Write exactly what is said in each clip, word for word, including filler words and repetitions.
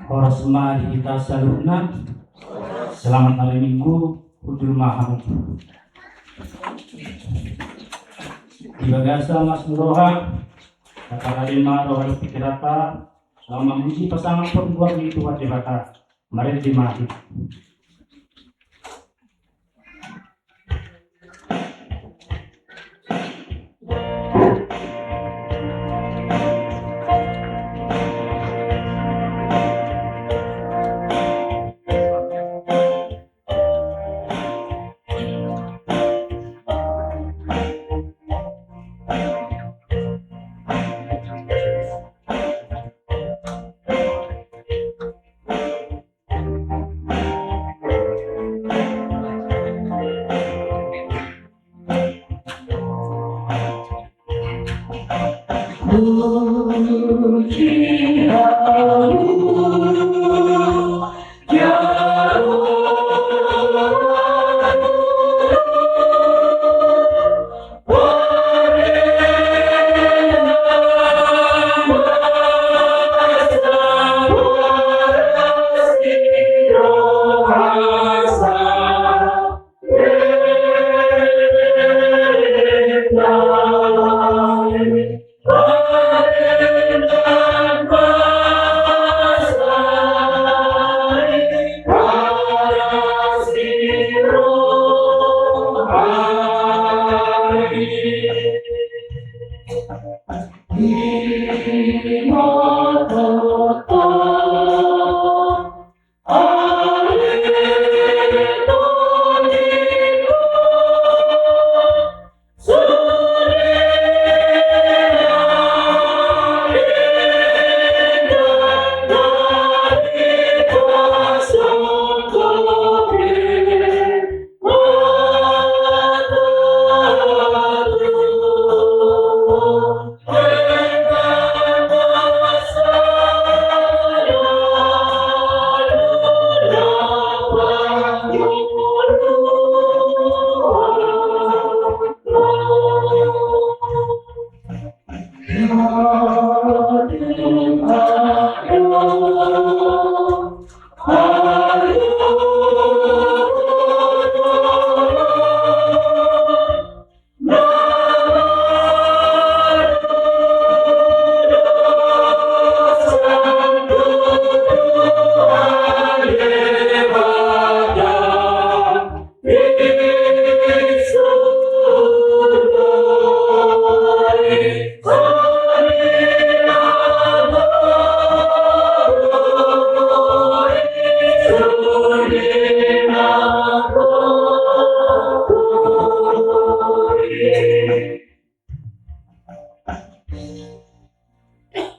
Horas ma di hita saluhutna. Selamat hari Minggu. Hundul ma hamu. Di bagasan las ni roha, taparade ma roha dohot pingkiranta, laho mamuji pasangap parguar ni Tuhan Debata. Marende ma hita.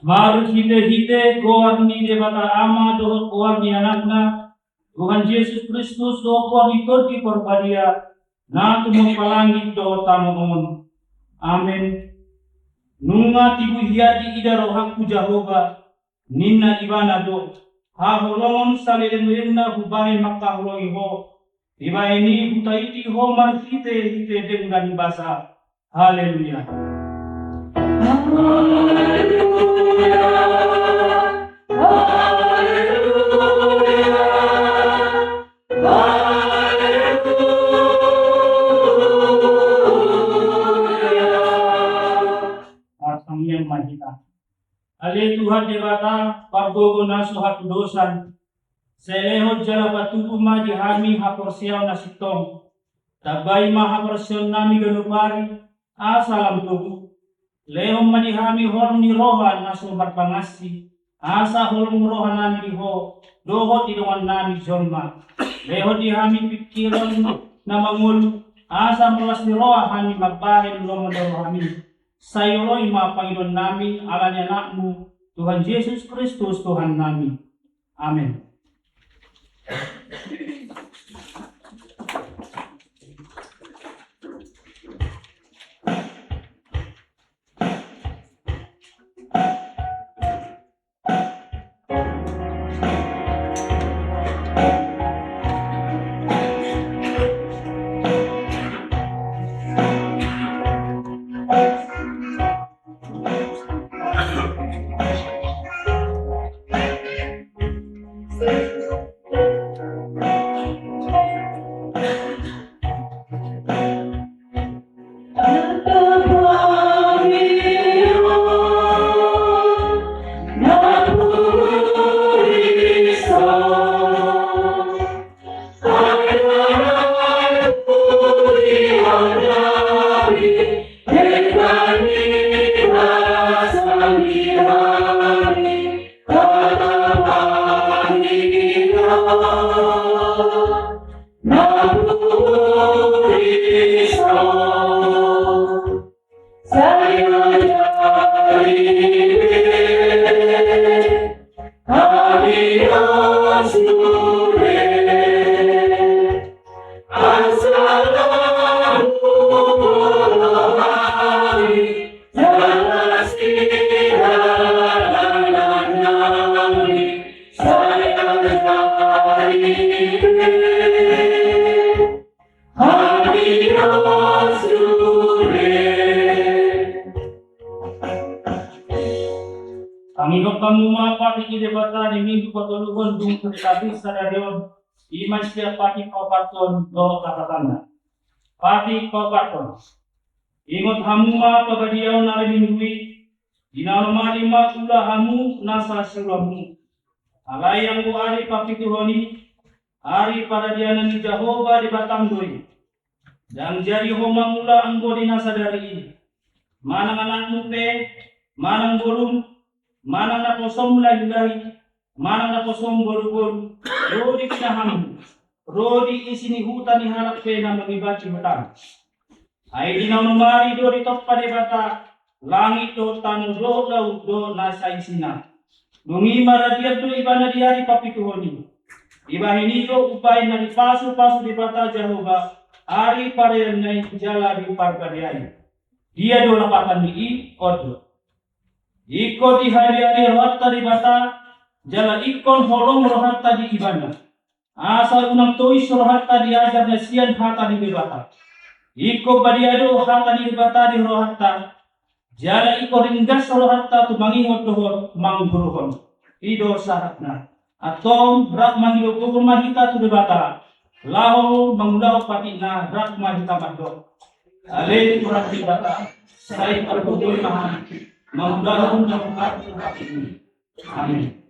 Marhitehite goar ni Debata Ama dohot goar ni Anakna, Tuhan Jesus Kristus, dohot goar ni Tondi Parbadia, na tumompa langit dohot tano on. Amen. Nunga tibu hian diida rohangku Jahowa, ninna Ibana do, haholongon saleleng-lelengna hubahen mangkaholongi Ho. Dibahen i hutaiti Ho marhitehite denggan basa. Haleluya. Haleluya. Haleluya. Haleluya. Martangiang ma hita. Ale Tuhan Debata, pargogo na so hatudosan, sai lehon jala patubu ma di hami haporseaon na sintong. Tambai ma haporseaonnami ganup ari, asa lam togu. Lehon ma di hami holong ni roha na so marpangansi, asa holong roha nami di Ho dohot di dongan nami jolma. Lehon di hami pingkiran na mangolu, asa marlas ni roha hami mambahen lomo ni rohami. Sai oloi ma pangidoan nami ala ni Anakmu, Tuhan Jesus Kristus, Tuhan nami. Amen. Tangiangkon ma patik ni Debata di Minggu patoluhon dung terkabis sadari on, i ma sian patik paopathon dohot catatanna. Patik paopathon. Ingot hamu ma pabadiaon ari Minggu i, di na onomari ma ula hamu nasa siulaonmu. Alai anggo ari papituhon i, ari paradianan ni Jahowa Debatam do i. Ndang jadi ho mangula anggo di na sadari i. Manang anakmu pe, manang bolum, manang naposom lahi-lahi, manang naposom bolu-bolu, ro di pinahanmu, ro di isi ni huta ni halak pe na mangibati hutam. Ai di na onomari do ditompa Debata langit dohot tano dohot laut dohot na saisina. Dung i maradian do ibana di ari papituhon i. Dibahen i do umbahen na dipasu-pasu Debata Jahowa ari paradianna i jala diparbadia i. Dia do lapatan ni i? On do. Ingkon dihabiari rohanta Debata, jala ingkon holong rohanta di ibana. Asa unang tois rohanta di ajar na sian hata ni Debata. Ingkon badia do hata ni Debata di rohanta, jala ingkon ringgas rohanta tu mangingot dohot manguhuruhon. I do sahatna. Antong rap mangido gogo ma hita tu Debata, laho mangulahon patikna. Rap ma hita mandok. Ale Tuhan Debata, sai pargogoi ma hami mangulahon na mungkar tu patikmi. Amin.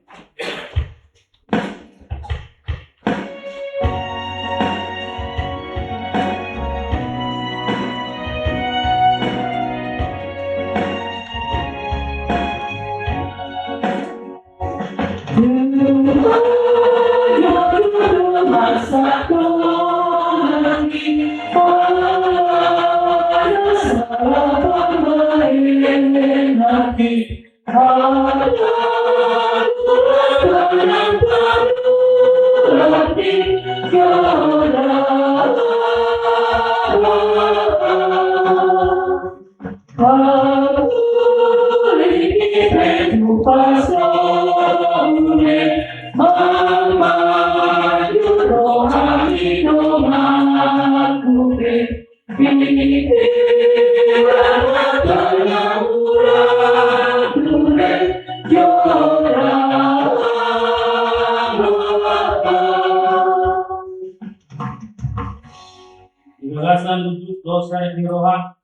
Di bagasan unduk dohot sarik ni roha,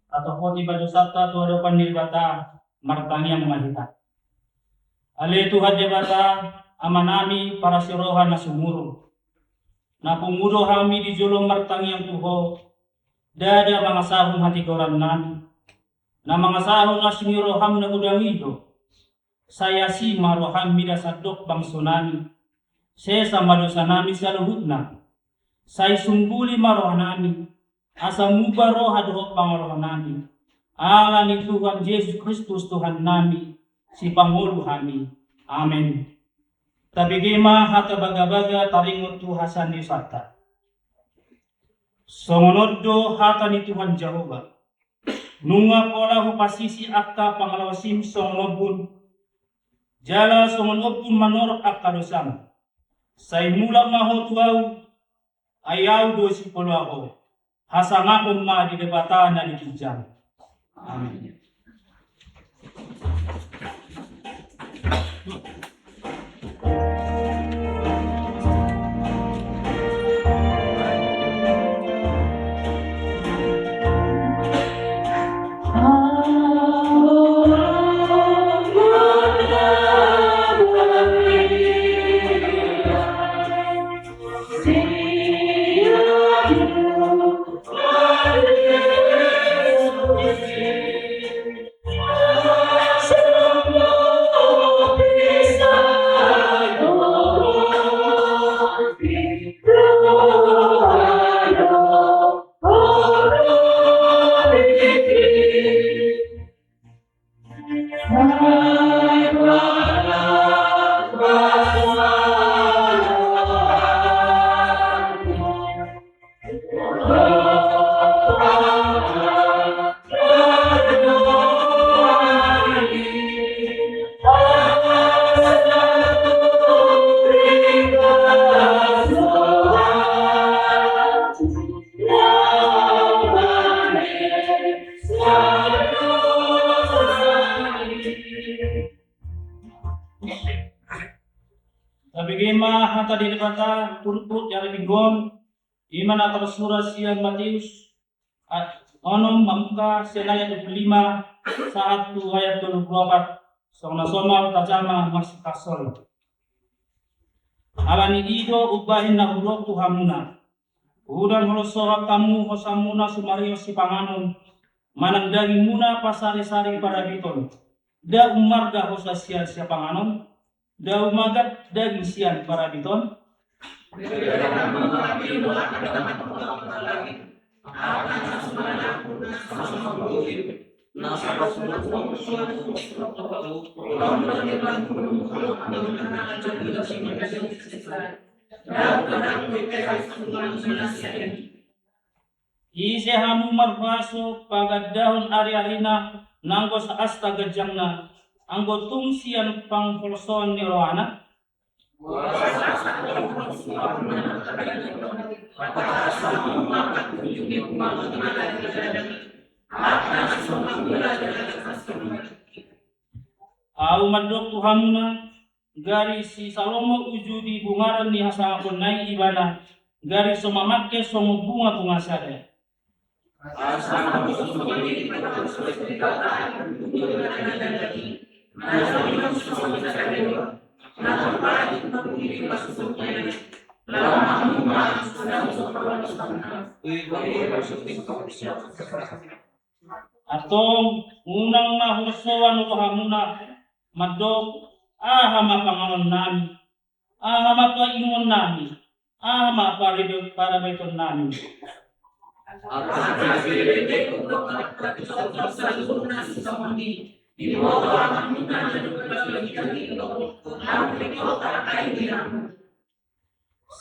tatopoti ma dosanta tu adopan ni Debata. Martangiang ma hita. Ale Tuhan Debata, Amanami parasi roha na sumurung, na pungu do hami di jolo martangiang tu Ho, ndada mangasahon hatigorannami. na mangasahon asi ni roham na godang i do. Sai asi ma roham mida sandok bangso nami, sesa ma dosa nami saluhutna. Sai sungguli ma roha nami, asa muba roha dohot pangoloan nami. Ala ni Tuhan Jesus Kristus Tuhan nami, sipangolu hami. Amen. Tabege ma hata bagabaga taringot tu hasandisanta. Songon on do hata ni Tuhan Jahowa. Nunga pola hupasisi angka pangalaosim songon ombun, jala songon ombun manorop angka dosam. Sai mulak ma ho tu ahu, ai ahu do sipoloan ho. Hasangapon ma di Debata na di ginjang. Amen. Tabege ma hata ni Debata turpuk di ari Minggu on, i ma na tarsurat sian Mateus, a-, onom mamungka sian ayat dua puluh lima sahat tu ayat dua puluh opat, songon na somal tajama marsipansori. Ala ni i do umbahen na hudok tu hamuna. Unang holsohon hamu hosamuna sumarihon sipanganon, manang dagingmuna pasarisari parabiton. Nda umarga hosa sian sipanganon, nda umagat daging sian parabiton. Ise hamu marhuaso pagandahon ariarina, nanggo saasta ganjangna, anggo tung sian pangholsoan ni rohana? Ahu mandok tu hamuna, gari si Salomo uju di bungaran ni hasangaponna i ibana, gari so mamangke songon bunga-bunga sada. Antong, unang ma holsoan rohamuna, mandok, aha ma panganon nami, aha ma painumon nami, aha ma paribe-, parabiton nami.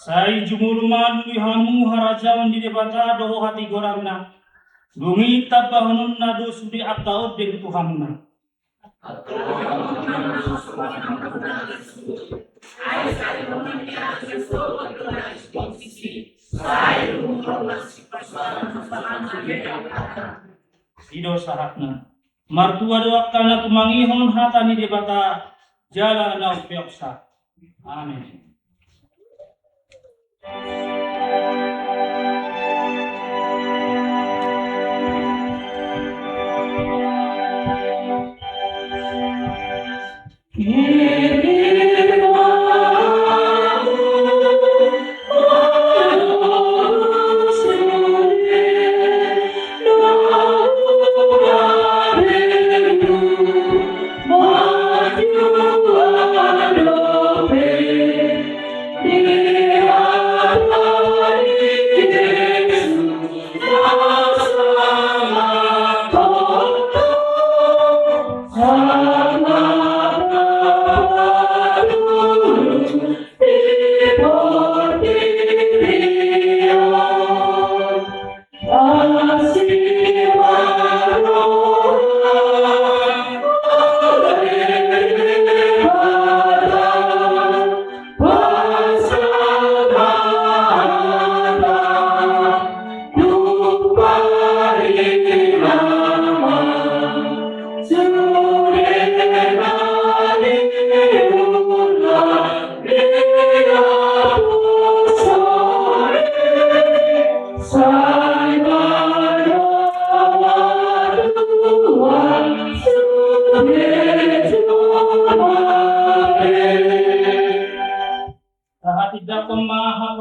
Sai jumolo ma lului hamu harajaon ni Debata dohot hatigoranna, dung i tambahononna do sude angka ondeng tu hamuna. I do sahatna. Martua do angka na tumangihon hata ni Debata jala na umpeopsa. Amen.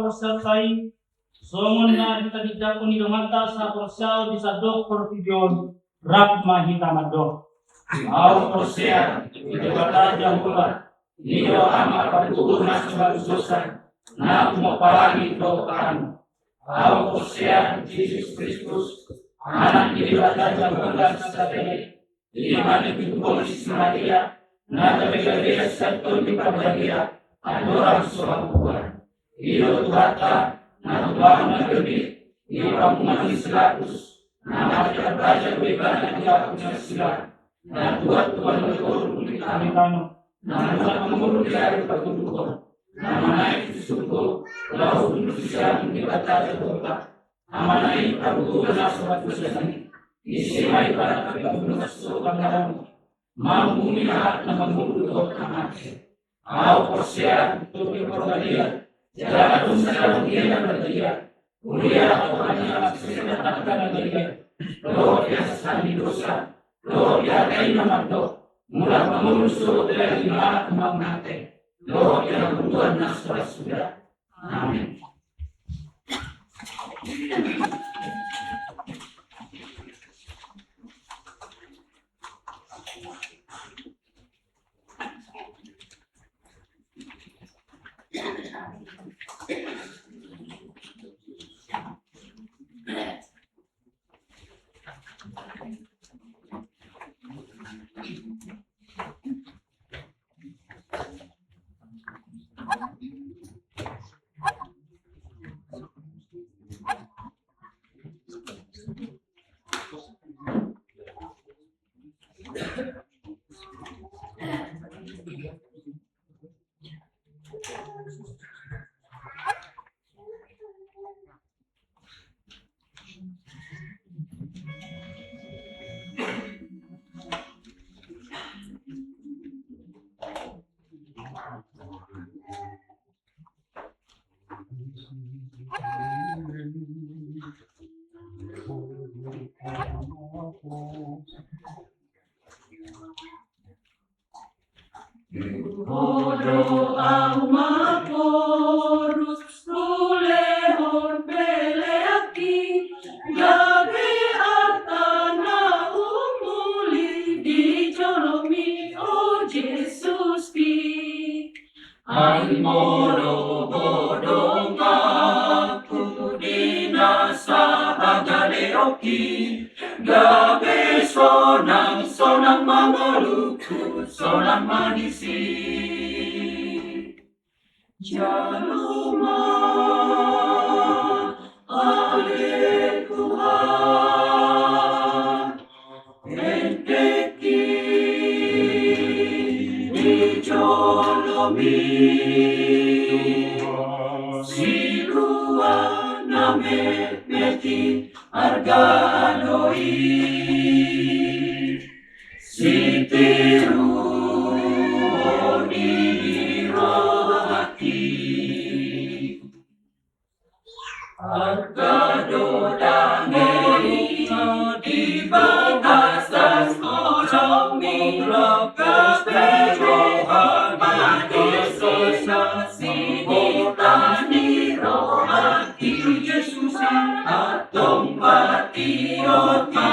Satai, songon na ditabitahon ni Amanta saporseaon di sandok portibi on, rap ma hita mandok. Ahu porsea di Debata Jahowa, i do Ama patuduhon na so bagus dosa, na humompar langit dohot tano. Ahu porsea di Jesus Kristus, Anak ni Debata Jahowa na sasada i, i ma na pinatupa ni si Maria, na gabe-gabe sian Tondi Parbadia, andorang so hangoluan. I do Tuhanta, na tumangihon na gabe, di pangungunan ni si Pilatus, na mate, tarpajal do Ibana di ampang ni nasida, na tuat tu banua toru di tano, na mulak mangolu di ari patoluhon, na manaek tu surgo, laho hundul tu siamun ni Debata Jahowa, Amana i patuduhon na so bagus dosa i. Disi ma Ibana gabe pangula na so hangoluan, manguhumi halak na mangolu dohot na mate. Ahu porsea tu Tondi Parbadia, jala adong sada Huria na badia, huria na hatopan ni halak sesa na tangkas na badia, dohot di hasesaan ni dosa, dohot di hata i na mandok, mulak mangolu sogot leleng ni halak na mate, dohot di hangoluan na so ra suda. Amen. Ho do ahu ma torus hulehon peleanki, gabe arta na umuli di jolomi, o Jesuski. Ai molo ho donganku di na sahagaleonki, gabe sonang, sonang ma ngolungku, sonang ma disi. Jalo ma, ale Tuhan, endekki di jolomi. Siluan na metmet i arga do i, sitiruon ni rohangki. Arga do dame i di bagasan holongmi, gabe roha ma disi na sinita ni rohangki. Jesus i, antong patioti,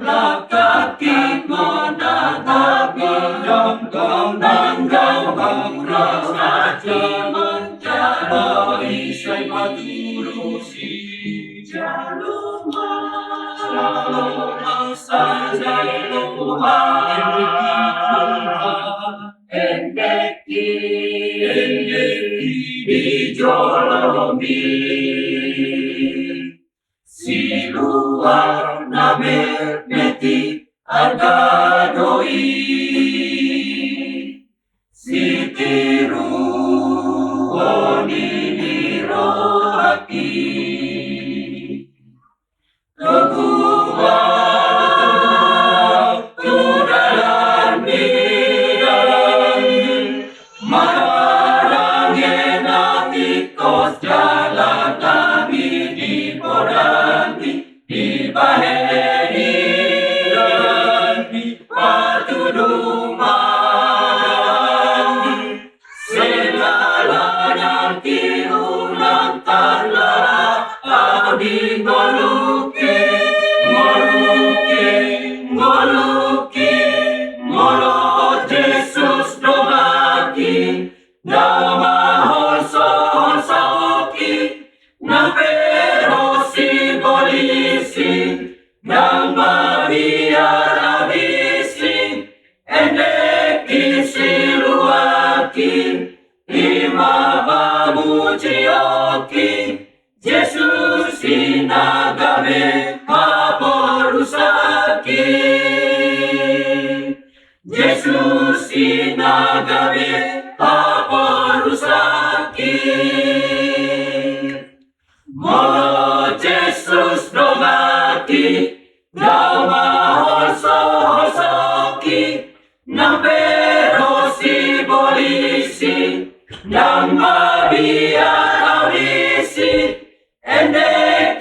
langkangki manatap i, nang gau, nang gau, hau rohangki manjalo i, sai patudusi. Jalo ma, jalo ma, sai jalo ma, endekki, endekki di jolomi. Siluan na metmet i arga do i, sitiruon ni rohangki. Togu ahu tu dalanmi, dalanmi, maranggi na tingkos jala tami di podanmi, dibahen i dalanmi. Siluaki, i ma pamujion i, Jesus i na gabe haporusaki. Jesus i na gabe haporusaki. Molo Jesus dongaki, ndang ma holsoholsoki, ndang pe ro sibolis i, ndang mabiar amis i, ende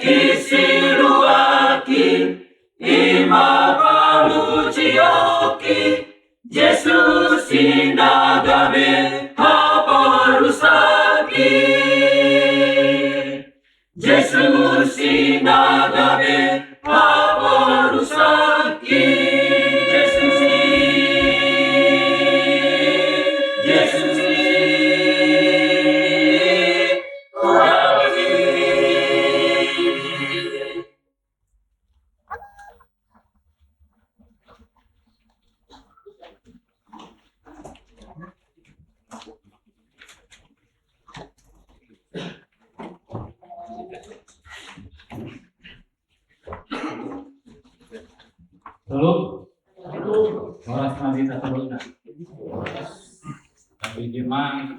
i siluaki, i ma pamujion i, Jesus i na gabe haporusaki. Jesus i na gabe haporusaki. Jesus i, Jesus i, Tuhan i. Halo. Horas ma di hita saluhutna. Tabege ma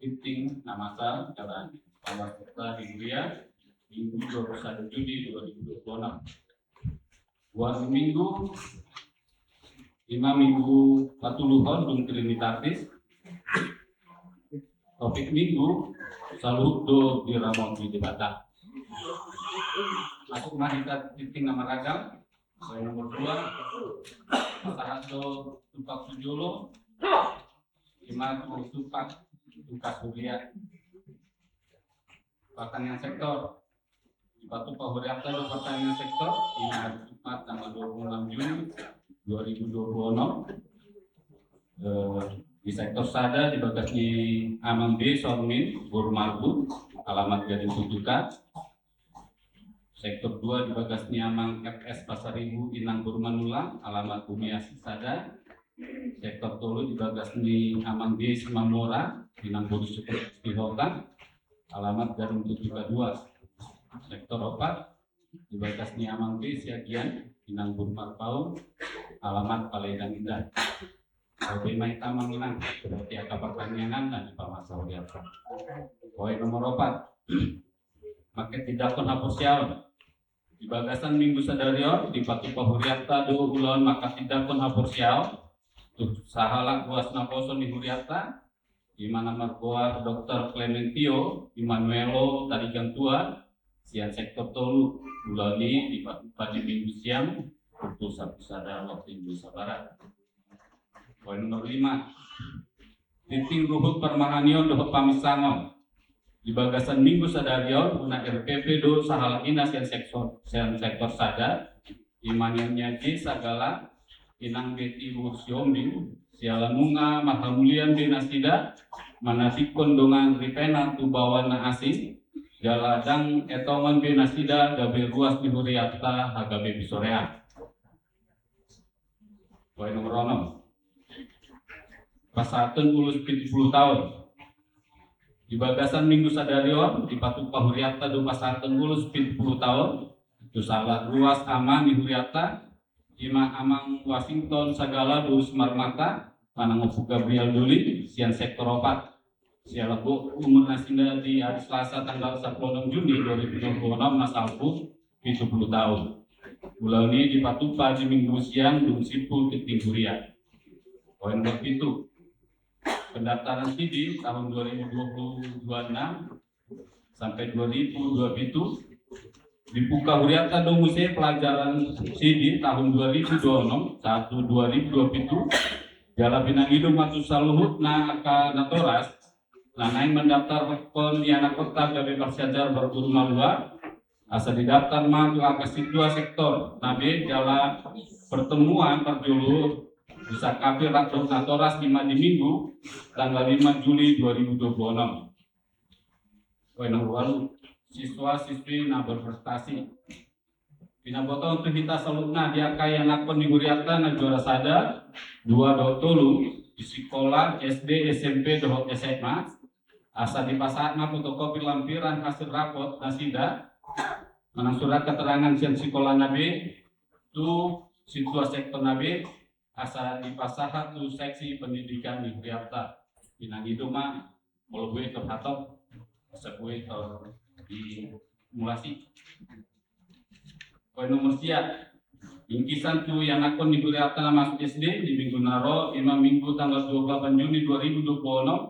tingting na masa jala palas kita di huria, Minggu dua puluh satu Juni dua ribu dua puluh enam. Buat Minggu, i ma Minggu patoluhon dung Trinitatis. Topik Minggu, saluhut do diramoti Debata. Masuk ma hita tingting na maragam. Poin nomor dua, pasahat do tumpak tu jolo, i ma tu tumpak tu kas huria. Pertanian sektor. Dipatupa hurianta do pertanian sektor, i ma hari Jumat tanggal dua puluh enam Juni dua ribu dua puluh enam. Eh, di sektor sada di bagas ni Amang B Sormin, boru Marbu, alamat Gading Tujuh K. Sektor dua di bagas ni Amang F S Pasaribu, inang boru Manullang, alamat Bumiasis sada. Sektor tolu di bagas ni Amang B Simamora, inang boru Sukotihokan, alamat Gading Tujuh K dua. Sektor opat di bagas ni Amang B Siagian, inang boru Marpaung, alamat Paledang Indah. Oke, ma hita Amang Inang, berarti angka pertanian na dipamasa hurianta. Poin nomor opat, mangkatindangkon haporseaon. Di bagasan Minggu sadari on, dipatupa hurianta do ulaon mangkatindangkon haporseaon tu sahalak ruas naposo ni hurianta, i ma na margoar Doktor Clementio Immanuelo Tarigantua, sian sektor tolu. Ulaon i dipatupa di Minggu siang, pukul sampulu sada waktu Indonesia Barat. Poin nomor lima, tingting ruhut parmahanion dohot paminsangon. Di bagasan Minggu sadari on, unang R P P do sahalak ina sian sektor, sian sektor sada, i ma nian nian i sagala, inang Beti boru Siombing, siala nunga marhamulian be nasida manatikkon dongan ripena tu baoa na asing, jala ndang etongon be nasida gabe ruas ni hurianta hagabe bisorean. Poin nomor onom, pasahaton ulos pitu pulu taon. Di bagasan Minggu sadari on, dipatupa hurianta do pasahaton ulos pitu pulu taon tu sahalak ruas ama ni hurianta, i ma Amang Washington Sagala boru Simarmata, manang Ompu Gabriel Duli, sian sektor opat. Siala umur nasida di hari Selasa tanggal sampulu onom Juni dua ribu dua puluh onom na salpu pitu pulu taon. Ulaon i dipatupa di Minggu siang dung simpul tingting huria. Poin nomor pitu, pendaftaran sidi tahun dua ribu dua puluh dua enam sampai dua ribu dua pitu. Dibuka hurianta do muse pelajaran sidi tahun dua ribu dua onom sahat tu dua ribu dua pitu. Jala pinangido ma tu saluhut na angka natoras na naeng mandaftarkon ianakhonta gabe parsiajar parguru malua, asa didaftar ma tu angka sintua sektor na be jala pertemuan parjolo disangkapi rap dohot natoras i ma di Minggu tanggal lima Juli dua ribu dua puluh onom. Poin nomor ualu, siswa siswi na berprestasi. Pinabotohon tu hita saluhutna di angka ianakhon ni hurianta na juara sada, dua dohot tolu, di sikola S D, S M P dohot S M A, asa dipasahat ma fotokopi lampiran hasil rapot nasida manang surat keterangan sian sikolana be tu sintua sektorna be, asa dipasahat tu seksi pendidikan di hurianta. Pinangido ma molo boi hatop, asa boi dimulasi. Poin nomor sia, bingkisan tu ianakhon ni hurianta na masuk S D di minggu na ro, ima Minggu tanggal dua puluh delapan Juni dua ribu dua puluh enam,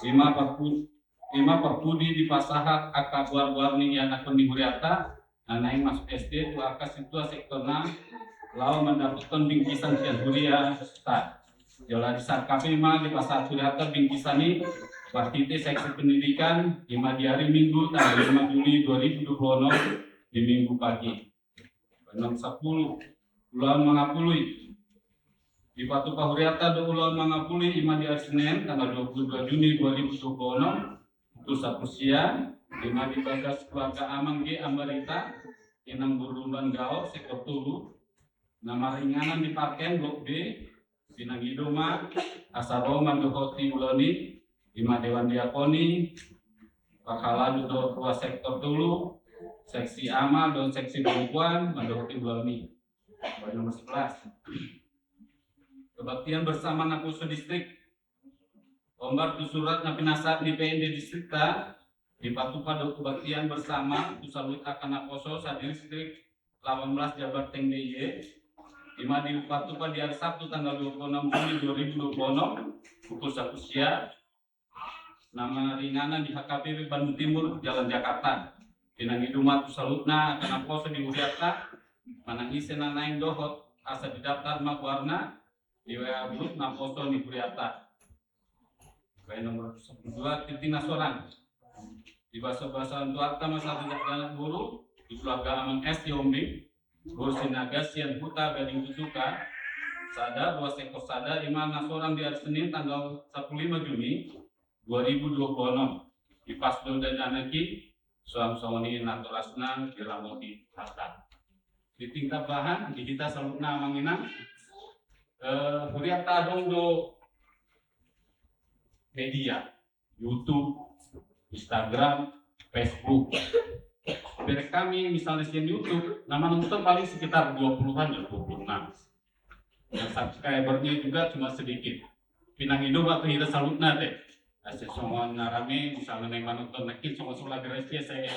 ima parpu-, ima parpudi dipasahat angka boarboar ni ianakhon ni hurianta na naeng masuk S D tu angka sintua sektorna laho mandapothon bingkisan sian hurianta. Jala disangkapi ma dipasahat hurianta bingkisan i marhite seksi pendidikan, ima di ari Minggu tanggal lima Juli dua ribu dua puluh enam di Minggu pagi. Nomor sampulu, ulaon mangapului. Dipatupa hurianta do ulaon mangapului, ima di ari Senin tanggal dua puluh dua Juni dua ribu dua puluh enam, pukul sampulu sia, ima di bagas keluarga Amang G Ambarita, Inang Burumban Gaol, sektor tolu, na maringanan di Parken Blok B. Pinangido ma asa ro mandohoti ulaon i, ima dewan diakon i, parhalado dohot rua sektor tolu, seksi ama dohot seksi perempuan mandohoti ulaon i. Poin nomor sebelas, kebaktian bersama naposo distrik. Hombar tu surat na pinasahat ni P N D distrikta, dipatupa do kebaktian bersama tu saluhut angka naposo sa-distrik delapan belas Jabar Teng D I Y, ima dipatupa di ari Sabtu tanggal dua puluh enam Juni dua ribu dua puluh enam, pukul sampulu sia, na maringanan di H K P P Bandung Timur, Jalan Jakarta. Pinangido ma tu saluhutna angka naposo di hurianta, manang ise na naeng dohot, asa didaftar ma goarna di W A grup naposo ni hurianta. Baik, nomor sampulu dua, Tingting na sorang. Dibasabasahon tu angka masyarakat anak boru di keluarga Amang S Yombing, Boru Sinaga sian Huta Gading Tutuka, sada, ruas sektor sada, ima na sorang di ari Senin tanggal sampulu lima Juni dua ribu dua puluh enam. Di pas do dan anak i, suang songon i natorasna diramoti Tuhan. Di tingkat bahan, di hita saluhutna Amang Inang, eh, hurianta adong do media, YouTube, Instagram, Facebook. Berek hami misalnya sian YouTube, na manonton paling sekitar dua puluhan ya, dua puluh enam. Yang subscribernya juga cuma sedikit. Pinangido ma tu hita saluhutna te. Asa songon na rame, misalnya naeng manonton nangkin songon sula gracia saya,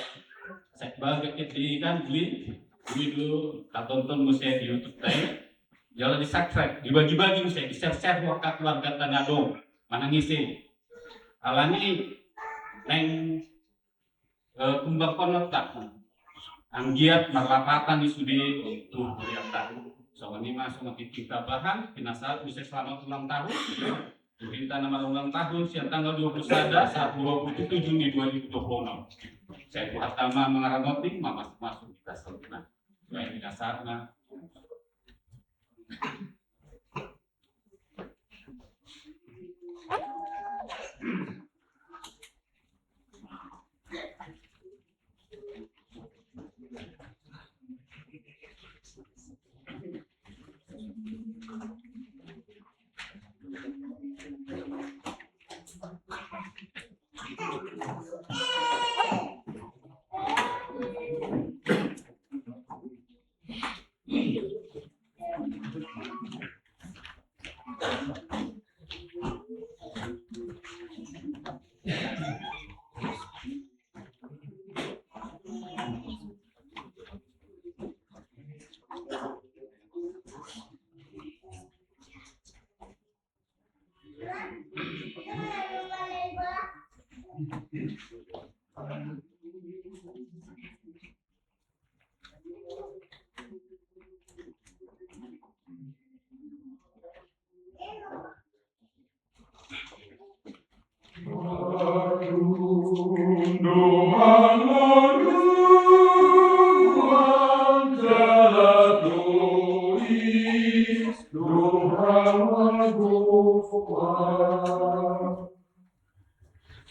saya baga ke di kan beli, beli dulu, tatonton muse di YouTube tadi. Jala di subscribe, dibagi-bagi muse, di share-share buat keluarganta na adong, manang ise. Alani naeng, eh, tumbangkononta. Anggiat marlapatan i sude tu hurianta. Songon i ma songon tingting tambahan, pinasahat muse selamat ulang tahun. Tu hita na marulang tahun sian tanggal dua puluh sada sahat dua puluh tujuh Juni dua ribu dua puluh enam. Sai Tuhan ma mangaramoti, mamasu-masu hita saluhutna. Baik, pinasahatna.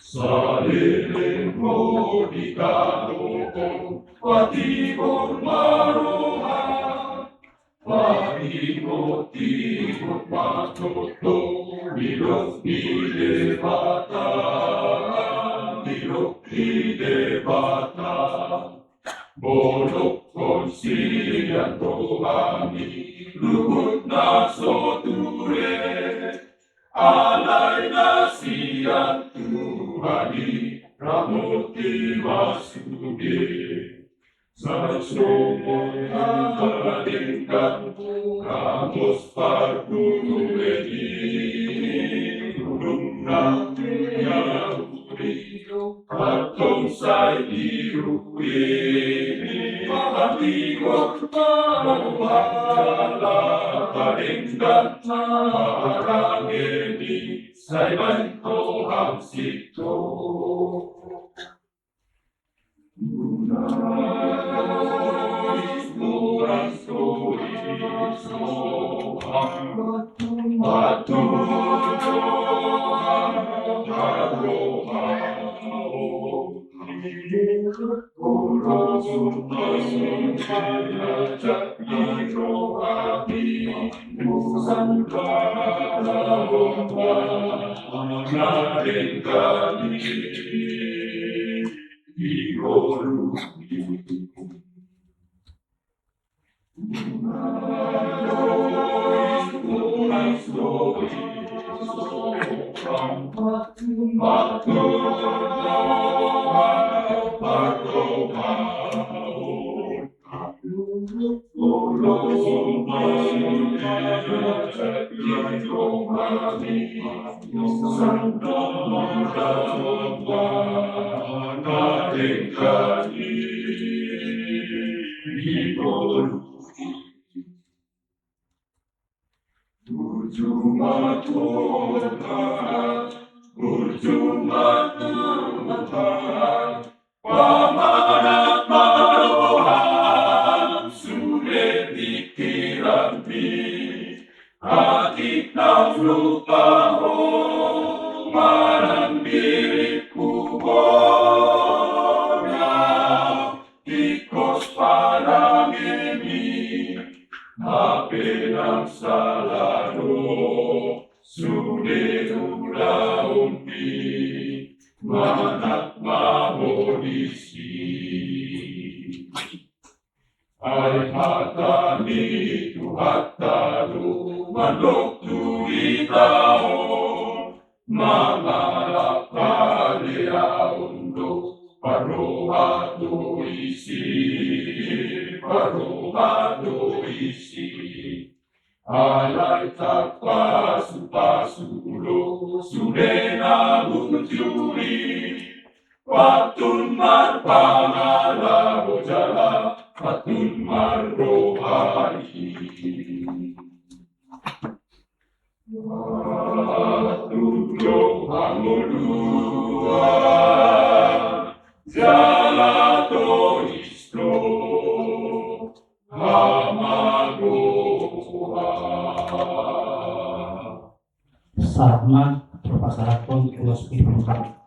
Saleleng ho di kalopo, patibur ma roha, patibur-tibur ma toto, Didok ni Debata, didok ni Debata. Molo sian rohami luhut na so ture, alai na sian Tuhan i ramoti ma sude. Sai songon na denggan ramos parpulung i, bulung na tuia uri, antong sai diuri. Pahangigot ma roha na denggan, parange ni sai baen roham sintong. Pamanat ma roham, sude pingkiranmi, atik naung lupa ho manang diringku bona. Ingkos panangemi, hape ndang sala do sude ulaonmi, manat ma ho disi. Ai hata ni Tuhanta do mandok tu hita on, mangalap haleaon do parroha do isi, parroha do isi. Alai tarpasupasu do sude na bujur i, patun marpangalaho jala patun marroha i. Patun do hangoluan jala tois do hamagoan. Sahat ma, pasahathon ulos pituan.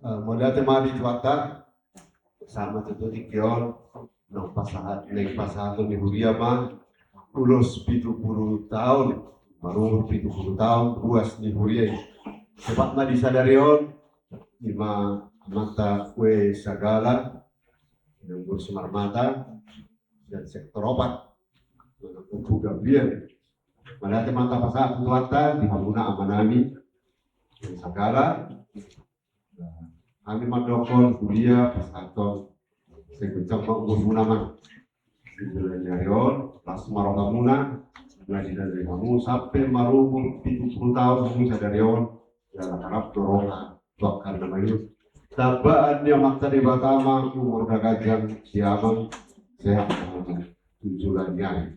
Eh, mauliate ma di Tuhanta. Sahat ma tutu tingki on, naung pasahat, naeng pasahaton ni huria ma ulos pitu pulu taon, marumur pitu pulu taon ruas ni huria i. Sahat ma di sadari on, ima amanta Ue Sagala, Inang Boru Simarmata, dan sektor opat, Ompu Gabriel. Mauliate ma tapasahat tu Tuhanta di hamuna amanami Ue Sagala. Hami mandok huria pasahathon, sai kencang ma umurmuna ma. Di bulan ni ari on, las ma rohamuna, na didalani hamu sampe marumur pitu pulu taon hamu sadari on, jala rap do roha tu angka na mangihut. Tambaan ni Amanta Debata ma umur na ganjang di amang, sehat ma hamu tu joloan ni ari.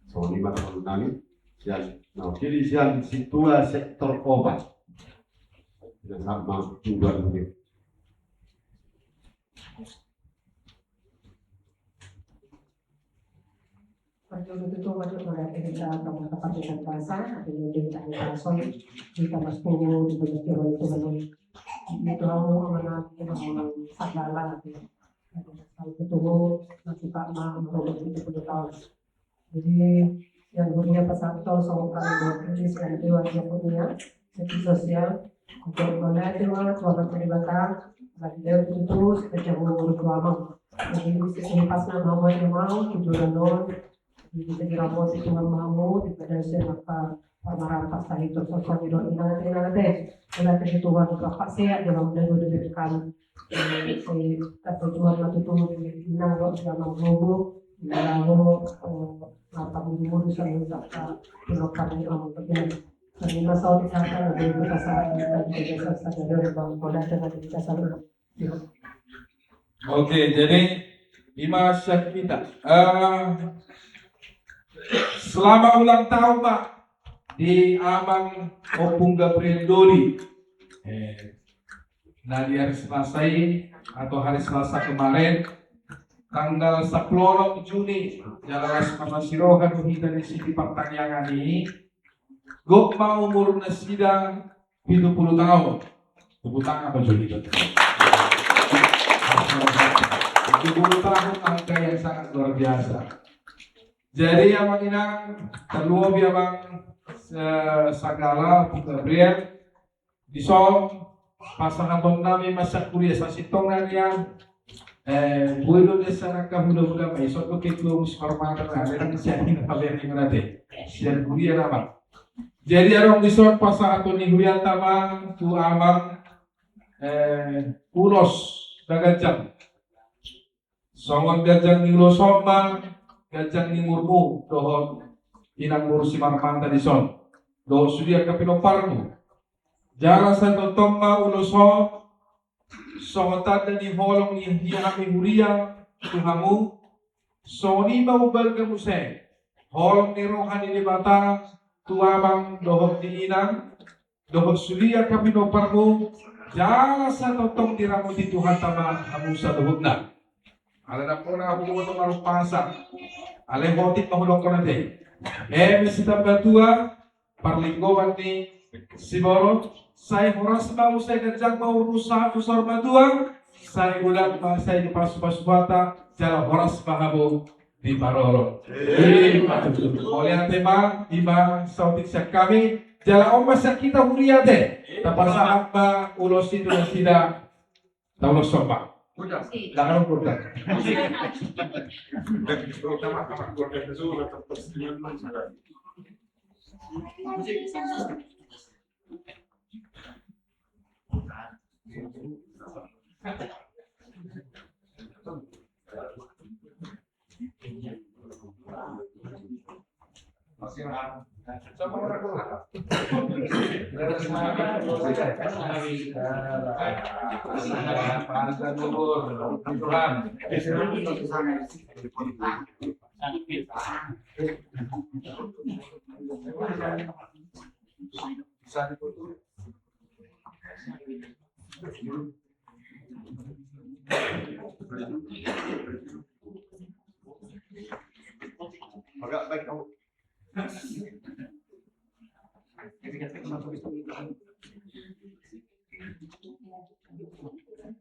Songon i ma tapasahat nami sian na wakili sian sintua sektor opat. Ina sama juga ini. Parjolo tutu, mauliate ma di hita, tamu tapatekan basa, ate nende hita, hita son, hita mas pulu di balik kiro itu, lalu itu hamu, mana, mana, Sagala, ate. Lalu itu, nanti Pak, ma, ma, itu, itu, tahu. Jadi, sian huria pasahathon songon hami dohot sian dewan ni huria, seksi sosial, untuk mauliate ma tu Amanta Debata, lagi dia tutu, sejago guru tuama. Jadi, sesempatna mau, mau, mau, tujuan non, di segi ramoti Tuhan mau, di pada sian apa, parmarampas tadi tu sosok di doa ina, ina, ina, ina, ina, Tuhan, Bapak sehat, dalam dada, dada, kami. Eh, eh, kata Tuhan, kata Tuhan, ina, lo, siapa, lo, lo, ina, lo, eh, apa, buru-buru, saya, tak, tak, belum kami, oh, begini. Terima kasih, saya akan lebih besar, kita bisa sadar, bahwa pada dengan kita sama. Oke, jadi, ima sian hita. Eh, selamat ulang tahun, Pak, di Amang Ompung Gabriel Dodi. Eh, na di hari Selasa i, atau hari Selasa kemarin, tanggal sampulu onom Juni, jala las ma siroha tu hita di sini partangiangan i, gok ma umur nasida pitu pulu tahun. Tepuk tangan apa Juni? Pitu pulu tahun, angka yang sangat luar biasa. Jadi, Amang Inang, terlebih Amang, eh, Sagala, Ompu Gabriel, dison pasahaton nami ma sian huria sasintongna nian, eh, boi do desa nangka huda-huda ma, ison do ketua Boru Simarmata na, dia nang sian hina paling nang ate. Sian huria nama. Jadi adong dison pasahaton ni hurianta ma tu Amang, eh, ulos na ganjang. Songon ganjang ni ulos on ma ganjang ni umurmu dohot Inang Boru Simarmata dison, dohot sude angka pinomparmu. Jala sai tongtong ma ulos on songon tanda ni holong ni hami huria tu hamu. Songon i ma umbalga muse holong ni roha ni Debata tu Amang dohot ni Inang dohot sude angka pinomparmu, jala sai tongtong diramoti Tuhanta ma hamu saluhutna. Ala na pona huboto marumpasa, alai hotik ma hudokkon ate. Eme sitamba tua, parlinggoman ni siborok, sai horas ma, sai ganjang ma umur sahat tu saur matua, sai godang ma, sai dipasu-pasu Tuhanta, jala horas ma hamu diparorot. Ima tutu. Mauliate ma, ima saotik sian hami, jala on ma sian hita huria ate. Tapasahat ma ulos i tu nasida. Tauloshon ma. Udah. Jangan udah.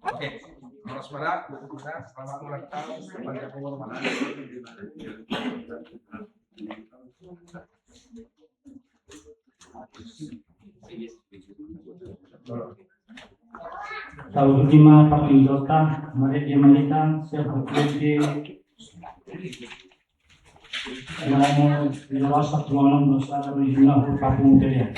Oke, horas ma da, selamat ulang tahun, panjang umur ma. Tahu bagaimana partinggalkan mereka mereka siapa kerja. Yang di rasa tuan dosa dari jumlah kampung dia.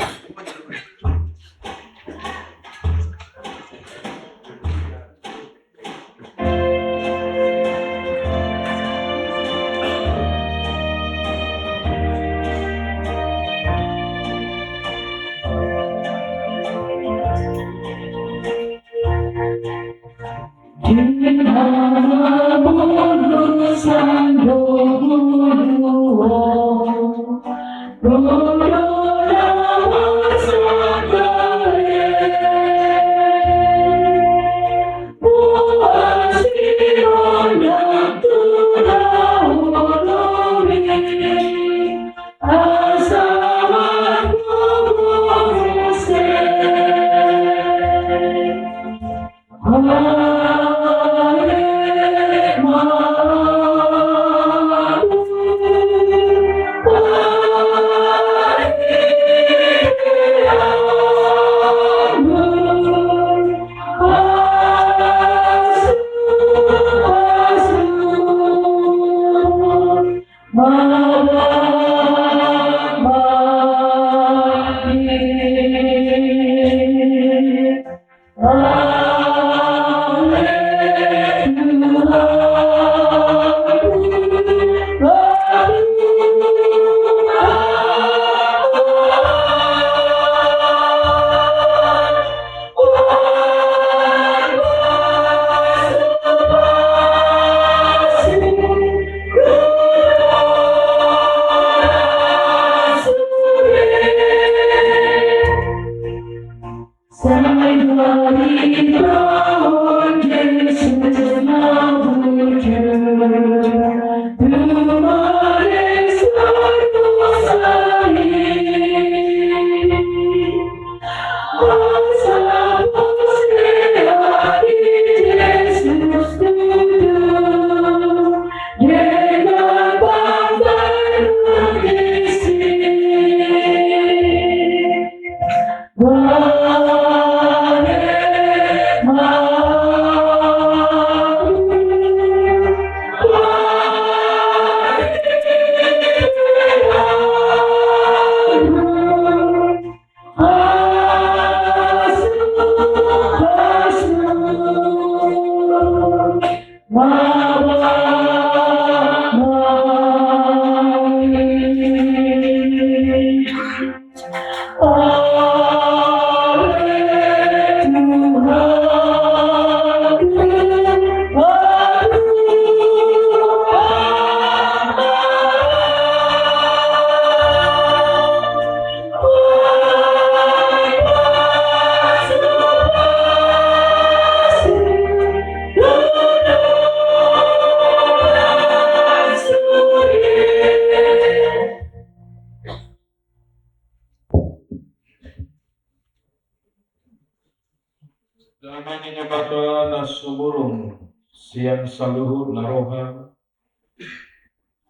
Dame ni Debata na sumurung sian saluhut na roha,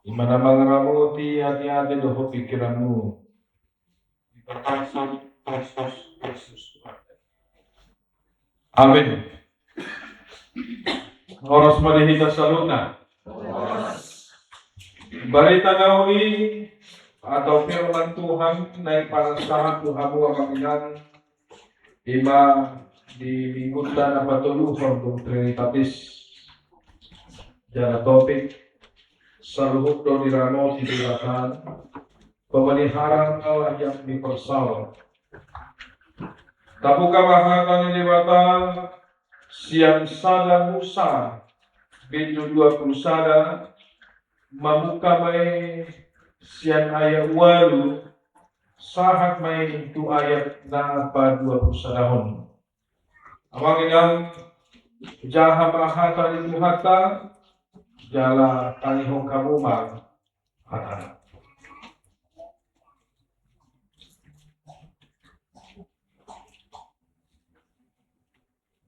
i ma na mangaramoti ateate dohot pingkiranmu. Amen. Horas ma di hita saluhutna. Barita na uli atau firman Tuhan na hupinasahat tu hamu amang inang, i ma di minggunta na patoluhon dung Trinitatis. Jala topik: Saluhut do diramoti Debata, pemeliharaan Allah yang universal. Tabuka ma hata ni Debata sian sada Musa bindu dua pulu sada, mamungka ma i sian ayat ualu sahat ma i tu ayat na paduapulusadahon. Amang inang, jaha ma hata ni Tuhanta, jala tangihon hamu ma hata.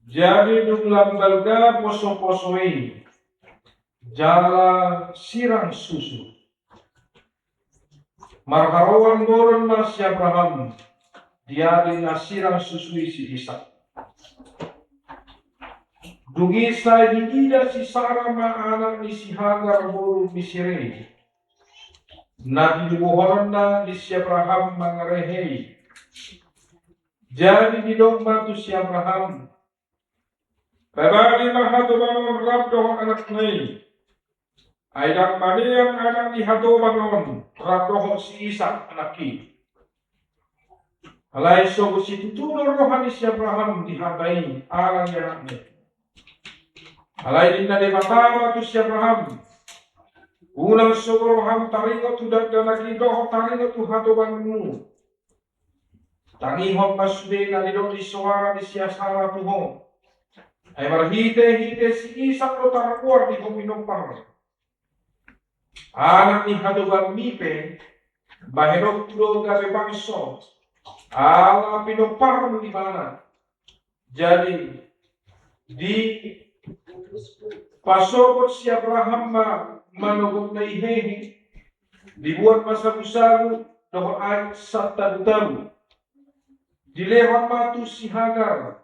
Jadi dung lam balga posoposo i, jala sirang susu, marharoan modom ma si Abraham di ari na sirang susu i si Isak. Dung i sai diida si Sara ma anak ni si Hagar boru Misir i, na tinubuhonna ni si Abraham mangarehe i. Jadi didok ma tu si Abraham: Pabali ma hatoban on rap dohot anakna i. Ai ndang manean anak ni hatoban on rap dohot si Isak anakki. Alai sogot situtu do roha ni si Abraham di hata i ala ni anakna i. Alai ninna Debata ma tu si Abraham: Unang sogo roham taringot tu dakdanak i dohot taringot tu hatobanmu. Tangihon ma sude na nidok ni soara ni si Sara tu ho. Ai marhitehite si Isak do targoar di ho pinompar. Anak ni hatobanmi pe bahenonku do gabe bangso, ala pinomparmu ibana. Jadi dipasogot si Abraham ma manogotna i hehe, dibuat ma sagusagu dohot aek santabutabu. Dilehon ma tu si Hagar,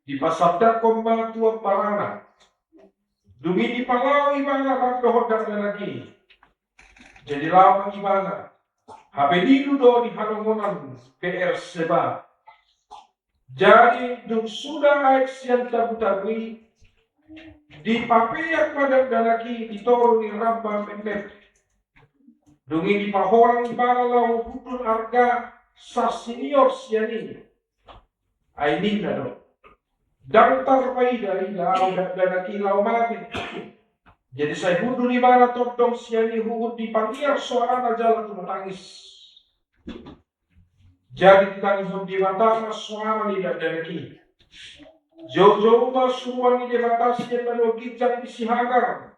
dipasandakkon ma tu ambarana. Dung i dipalaho ibana rap dohot dakdanak i. Jadi laho ma ibana, hape lilu do di halongonan Beerseba. Jadi dung suda aek sian tabutabu i, dipapeak ma dakdanak i di toru ni ramba memmet. Dung i dipaholang ibana laho hundul arga sasinior sian i. Ai ninna do: Ndang tarpaida ida ahu dakdanak i laho mate. Jadi sai hundul ibana tondong sian i huhut dipangiar soarana jala tumatangis. Jadi ditangihon Debata ma soara ni dakdanak i. Joujou ma suruan ni Debata sian na ginjang ni si Hagar.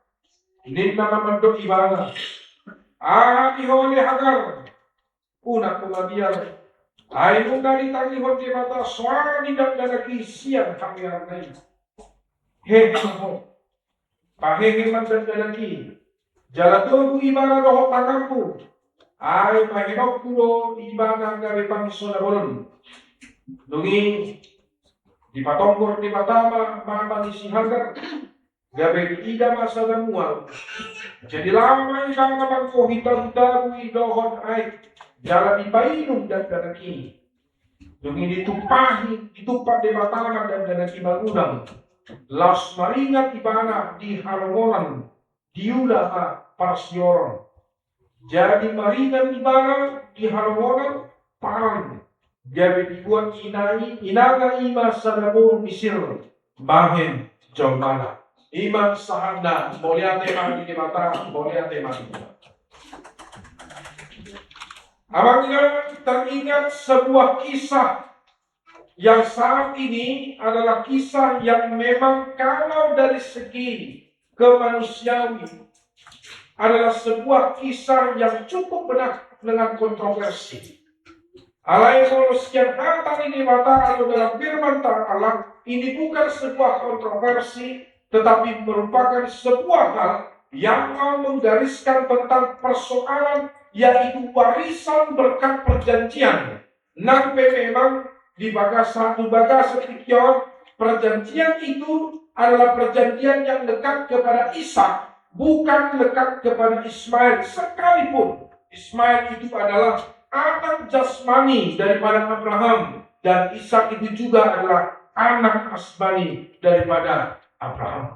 Ninna ma mandok ibana: Aha di ho ale Hagar? Unang ho mabiar. Ai nunga ditangihon Debata soara ni dakdanak i sian habearna i. Hehe ma ho. Pahehe ma dakdanak i. Jala togu ibana dohot tanganmu. Ai bahenonku do ibana gabe bangso na bolon. Dung i dipatonggor Debata ma mata ni si Hagar. Gabe diida ma sada mual. Jadi laho ma ibana manggohi tabutabu i dohot aek, jala dipainum dakdanak i. Dung i ditumpahi, ditumpak Debata ma dakdanak i mangudang. Laos maringan ibana di halongonan, diula ma parsioron. Jadi maringan ibana di halongonan Paran, gabe dibuat ina i, inana i ma sada boru Misir bahen jolmana. I ma sahatna, mauliate ma di Debata, mauliate ma di Debata. Amang inang, teringat sebuah kisah yang saat ini adalah kisah yang memang kalau dari segi kemanusiawi adalah sebuah kisah yang cukup penuh dengan kontroversi. Alai molo sian hata ni Debata atau dalam firman-Ta Allah, ini bukan sebuah kontroversi, tetapi merupakan sebuah hal yang mau menggariskan tentang persoalan, yaitu warisan berkat perjanjian. Nang pe memang di bagasan, di bagasan tingki on, perjanjian itu adalah perjanjian yang lekat kepada Ishak, bukan lekat kepada Ismail. Sekalipun Ismail itu adalah anak jasmani daripada Abraham, dan Ishak itu juga adalah anak jasmani daripada Abraham.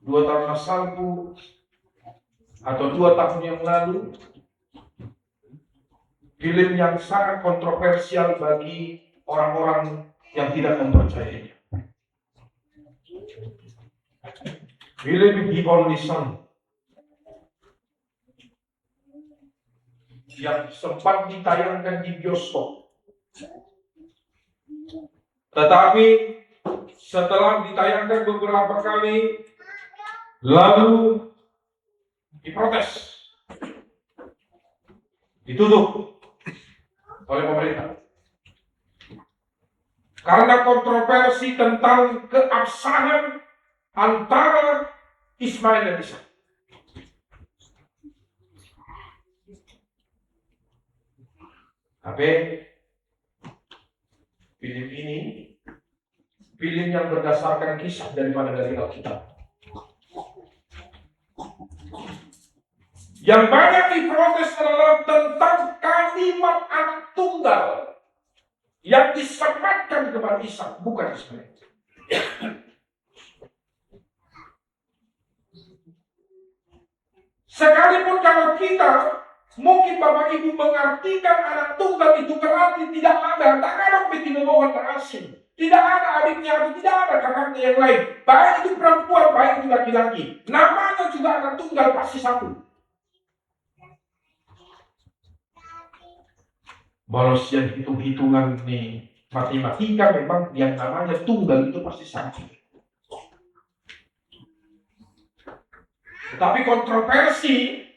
Dua tahun yang lalu, atau dua tahun yang lalu, film yang sangat kontroversial bagi orang-orang yang tidak mempercayainya. Film He Only Son yang sempat ditayangkan di bioskop. Tetapi setelah ditayangkan beberapa kali, lalu diprotes, ditutup oleh pemerintah. Karena kontroversi tentang keabsahan antara Ismail dan Ishak. Tapi Film ini, film yang berdasarkan kisah daripada dari Alkitab. Yang banyak diprotes adalah tentang kalimat anak tunggal yang disematkan kepada Ishak, bukan Ismail. Sekalipun kalau kita, mungkin Bapak Ibu mengartikan anak tunggal itu berarti tidak ada, tak ada yang tidak ada, tidak ada adiknya atau tidak ada kakaknya yang lain, baik itu perempuan, baik itu laki-laki, namanya juga anak tunggal, pasti satu. Molo sian hitung-hitungan ni matematika, memang yang namanya tunggal itu pasti satu. Tetapi kontroversi,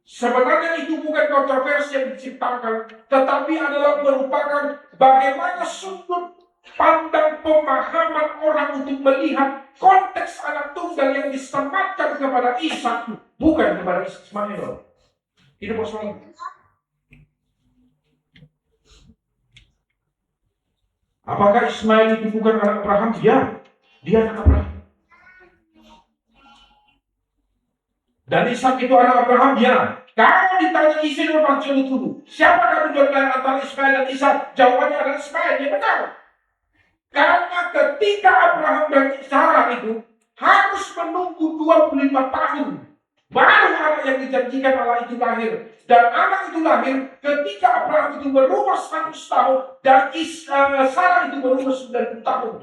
sebenarnya itu bukan kontroversi yang diciptakan, tetapi adalah merupakan bagaimana sudut pandang pemahaman orang untuk melihat konteks anak tunggal yang disematkan kepada Ishak, bukan kepada Ismail. Ini persoalan. Apakah Ismail itu bukan anak Abraham? Ya, dia anak Abraham. Dan Ishak itu anak Abraham? Ya. Kalau ditanya ise na parjolo tubu, siapa kamu dua, antara Ismail dan Ishak? Jawabannya adalah Ismail. Ya, benar. Karena ketika Abraham dan Sarah itu harus menunggu dua puluh lima tahun, baru anak yang dijanjikan Allah itu lahir. Dan anak itu lahir ketika Abraham itu berumur seratus tahun dan Is-, eh, Sarah itu berumur sembilan puluh tahun.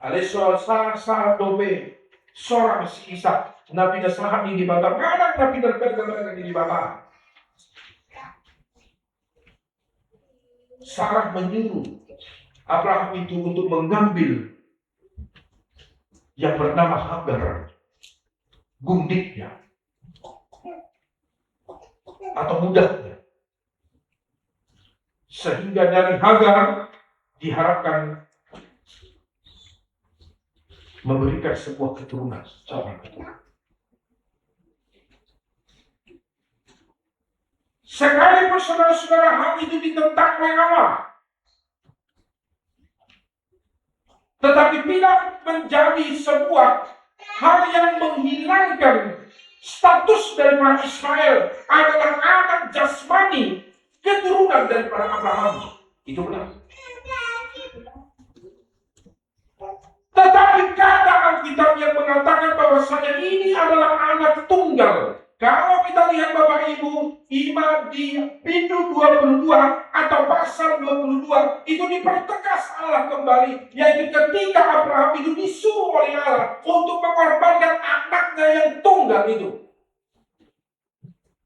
Alai so sahat-sahat dope sorang si Ishak, na pinasahat ni Debata, manang na pinargagabaga ni Debata. Sarah menyuruh Abraham itu untuk mengambil yang bernama Hagar, gundiknya atau budaknya. Sehingga dari Hagar diharapkan memberikan sebuah keturunan, seorang keturunan. Sekalipun saudara-saudara hal itu ditentang oleh Allah, tetapi tidak menjadi sebuah hal yang menghilangkan status daripada Ismail adalah anak jasmani keturunan daripada Abraham. Itu benar. Tetapi kata Alkitab yang mengatakan bahwasanya ini adalah anak tunggal. Kalau kita lihat Bapak Ibu, ima di pintu dua puluh dua atau pasal dua puluh dua, itu dipertegas Allah kembali, yaitu ketika Abraham itu disuruh oleh Allah untuk mengorbankan anaknya yang tunggal itu.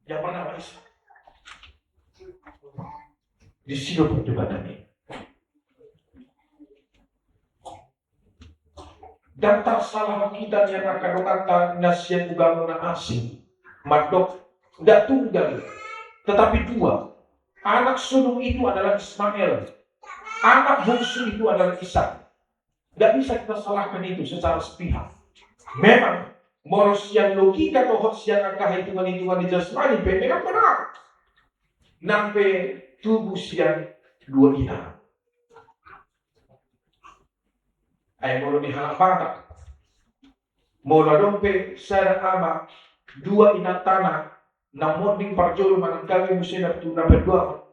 Yang pertama Ishak. Di situ perdebatan ini. Dan tarsalahan hita di angka dongan na sian ugamo na asing, mandok, nda tunggal, tetapi dua. Anak sulung itu adalah Ismail, anak bungsu itu adalah Ishak. Nda bisa kita salahkan itu secara sepihak. Memang, molo sian logika dohot sian angka hitungan-hitungan ni jasmani pe, memang benar. Nang pe tubu sian dua ina. Ai molo di halak Batak, molo adong pe sada ama, dua inantana, na monding parjolo manang gabe muse na tu na paduahon.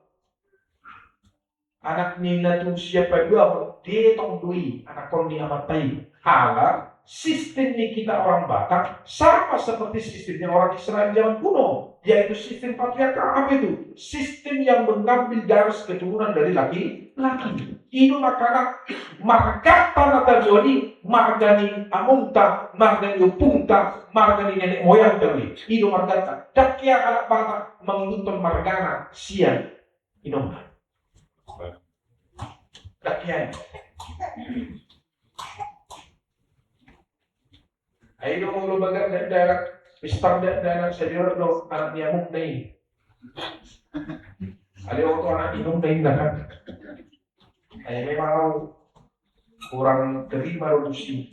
Anak ni na tu sian paduahon, dietong do i anakkon ni amanta i. Ala sistem ni kita orang Batak sama seperti sistemnya orang Israel zaman kuno, yaitu sistem patriarkal. Apa itu? Sistem yang mengambil garis keturunan dari laki-laki. I do makana marganta na taboan i, marga ni amongta, marga ni ompunta, marga ni nenek moyangta do i. I do marganta. Ndang hea halak Batak mangihuthon margana sian inongna. Ndang hea. Ai do molo bagan dakdanak, pistar dakdanak, sai didok do anak ni amongna i. Alai oto anak ni inongna i, inna kan. Ai memang au kurang terima do tusi.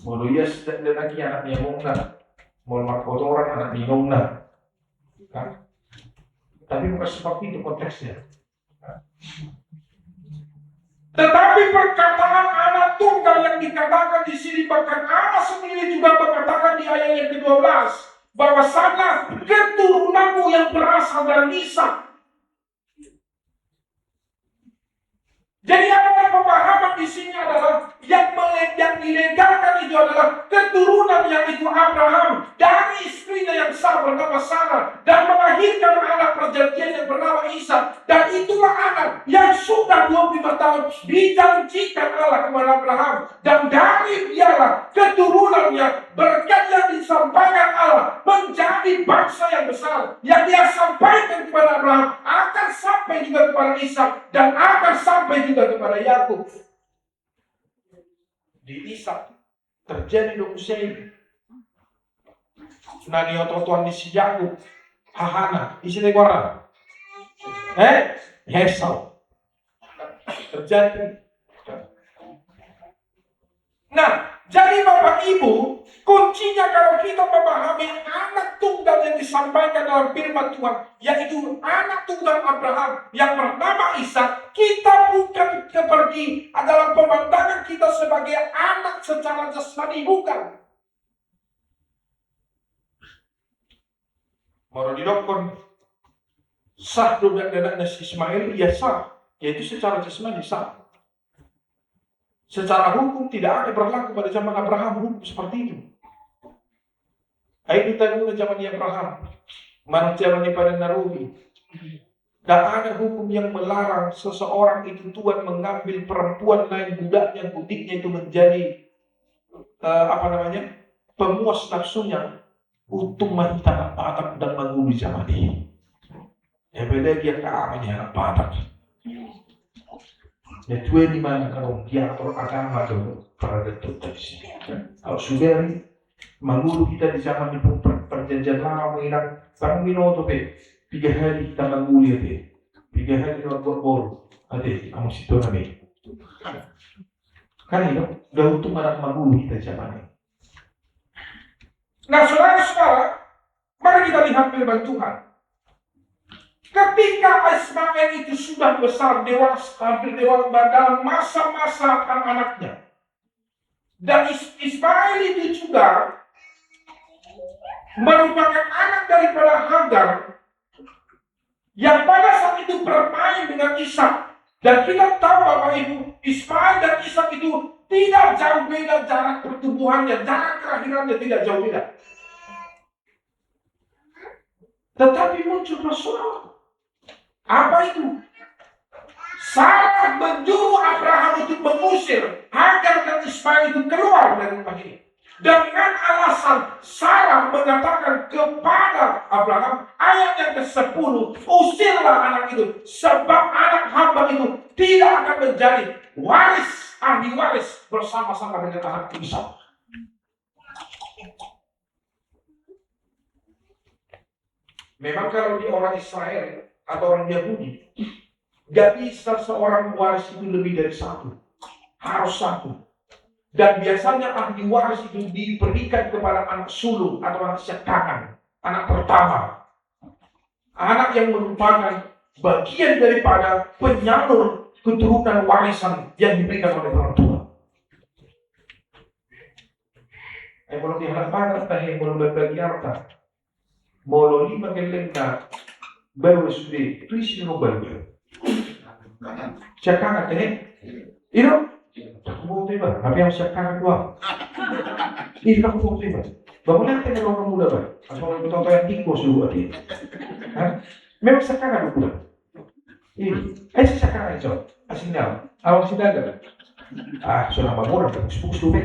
Molo ias dakdanak i anak ni amongna, molo markotoran anak ni inongna. Kan? Tapi bukan seperti itu konteksnya. Tetapi perkataan anak tunggal yang dikatakan di sini, bahkan Allah sendiri juga mengatakan di ayat yang kedua belas, bahwasanya keturunanmu yang berasal dari Ishak. Jadi ada pemahaman di sini adalah yang mele-, yang dilegalkan itu adalah keturunan, yaitu Abraham, dari istrinya yang sah bernama Sarah dan melahirkan anak perjanjian yang bernama Ishak. Dan itulah anak yang sudah dua puluh lima tahun dijanjikan Allah kepada Abraham. Dan dari dialah keturunannya, berkat yang disampaikan Allah menjadi bangsa yang besar. Yang dia sampaikan kepada Abraham akan sampai juga kepada Ishak dan akan sampai juga kepada Yakub. Di Ishak terjadi do muse i na niototoan ni si Yakub hahana, ise do goarna? Eh? Esau. Terjadi. Nah, jadi Bapak Ibu, kuncinya kalau kita memahami anak tunggal yang disampaikan dalam firman Tuhan, yaitu anak tunggal Abraham yang bernama Ishak, kita bukan seperti dalam pemandangan kita sebagai anak secara jasmani, bukan. Molo didokkon sah do dakdanak na si Ismail, ia sah, yaitu secara jasmani sah. Secara hukum tidak ada berlaku pada zaman Abraham hukum seperti itu. Ai di tangihon zaman ni Abraham manang zaman ni Padan na Robi, tidak ada hukum yang melarang seseorang itu tuan mengambil perempuan lain, budaknya, budiknya itu menjadi, eh, apa namanya, pemuas nafsunya. Untung ma hita anak Batak ndang mangolu di zaman i. Apalagi angka ama ni anak Batak. Ya, tuan i ma na adong diatur agama do paradaton di sini. Kalau sudah ni mangolu hita di zaman ni per-, per-, perjanjian lama, menginang, tanggung minoto pe, piga hali hita mangolu ate, piga hali na buat boru ate, amu situ nami. Kan itu, udah untung anak mangolu hita di zaman i. Nah, saudara-saudara, mari kita lihat firman Tuhan. Ketika Ismail itu sudah besar, dewasa, hampir dewasa, dalam masa-masa anak-anaknya. Dan Is-, Ismail itu juga merupakan anak daripada Hagar yang pada saat itu bermain dengan Ishak. Dan kita tahu, Bapak Ibu, Ismail dan Ishak itu tidak jauh beda jarak pertumbuhannya, jarak kelahirannya tidak jauh beda. Tetapi muncul persoalan. Apa itu? Sarah menyuruh Abraham untuk mengusir Hagar dan Ismail itu keluar dari rumah ini. Dengan alasan Sarah mengatakan kepada Abraham, ayat yang kesepuluh, "Usirlah anak itu, sebab anak hamba itu tidak akan menjadi waris, ahli waris bersama-sama dengan anakku Ishak." Memang kalau di orang Israel atau orang Yahudi, nggak bisa seorang waris itu lebih dari satu. Harus satu. Dan biasanya ahli waris itu diberikan kepada anak sulung atau anak siap tangan, anak pertama. Anak yang merupakan bagian daripada penyalur keturunan warisan yang diberikan oleh orang tua. Eh, molo di halak Batak tahe, molo bagi harta, molo lima gellengna baru sude, tu isi lima baru. Siap tangan, eh? Iro? Aku mau tiba, tapi yang siap tangan dua. Iro, aku mau tiba. Bangun nanti kalau orang muda, Pak. Asal orang betul yang tikus dulu, hati. Hah? Memang siap tangan dulu. Ih, eh, si Saka, eh, cok. Asing nyawa. Awak si Daga. Ah, so nama murah, fokus-fokus dulu, be.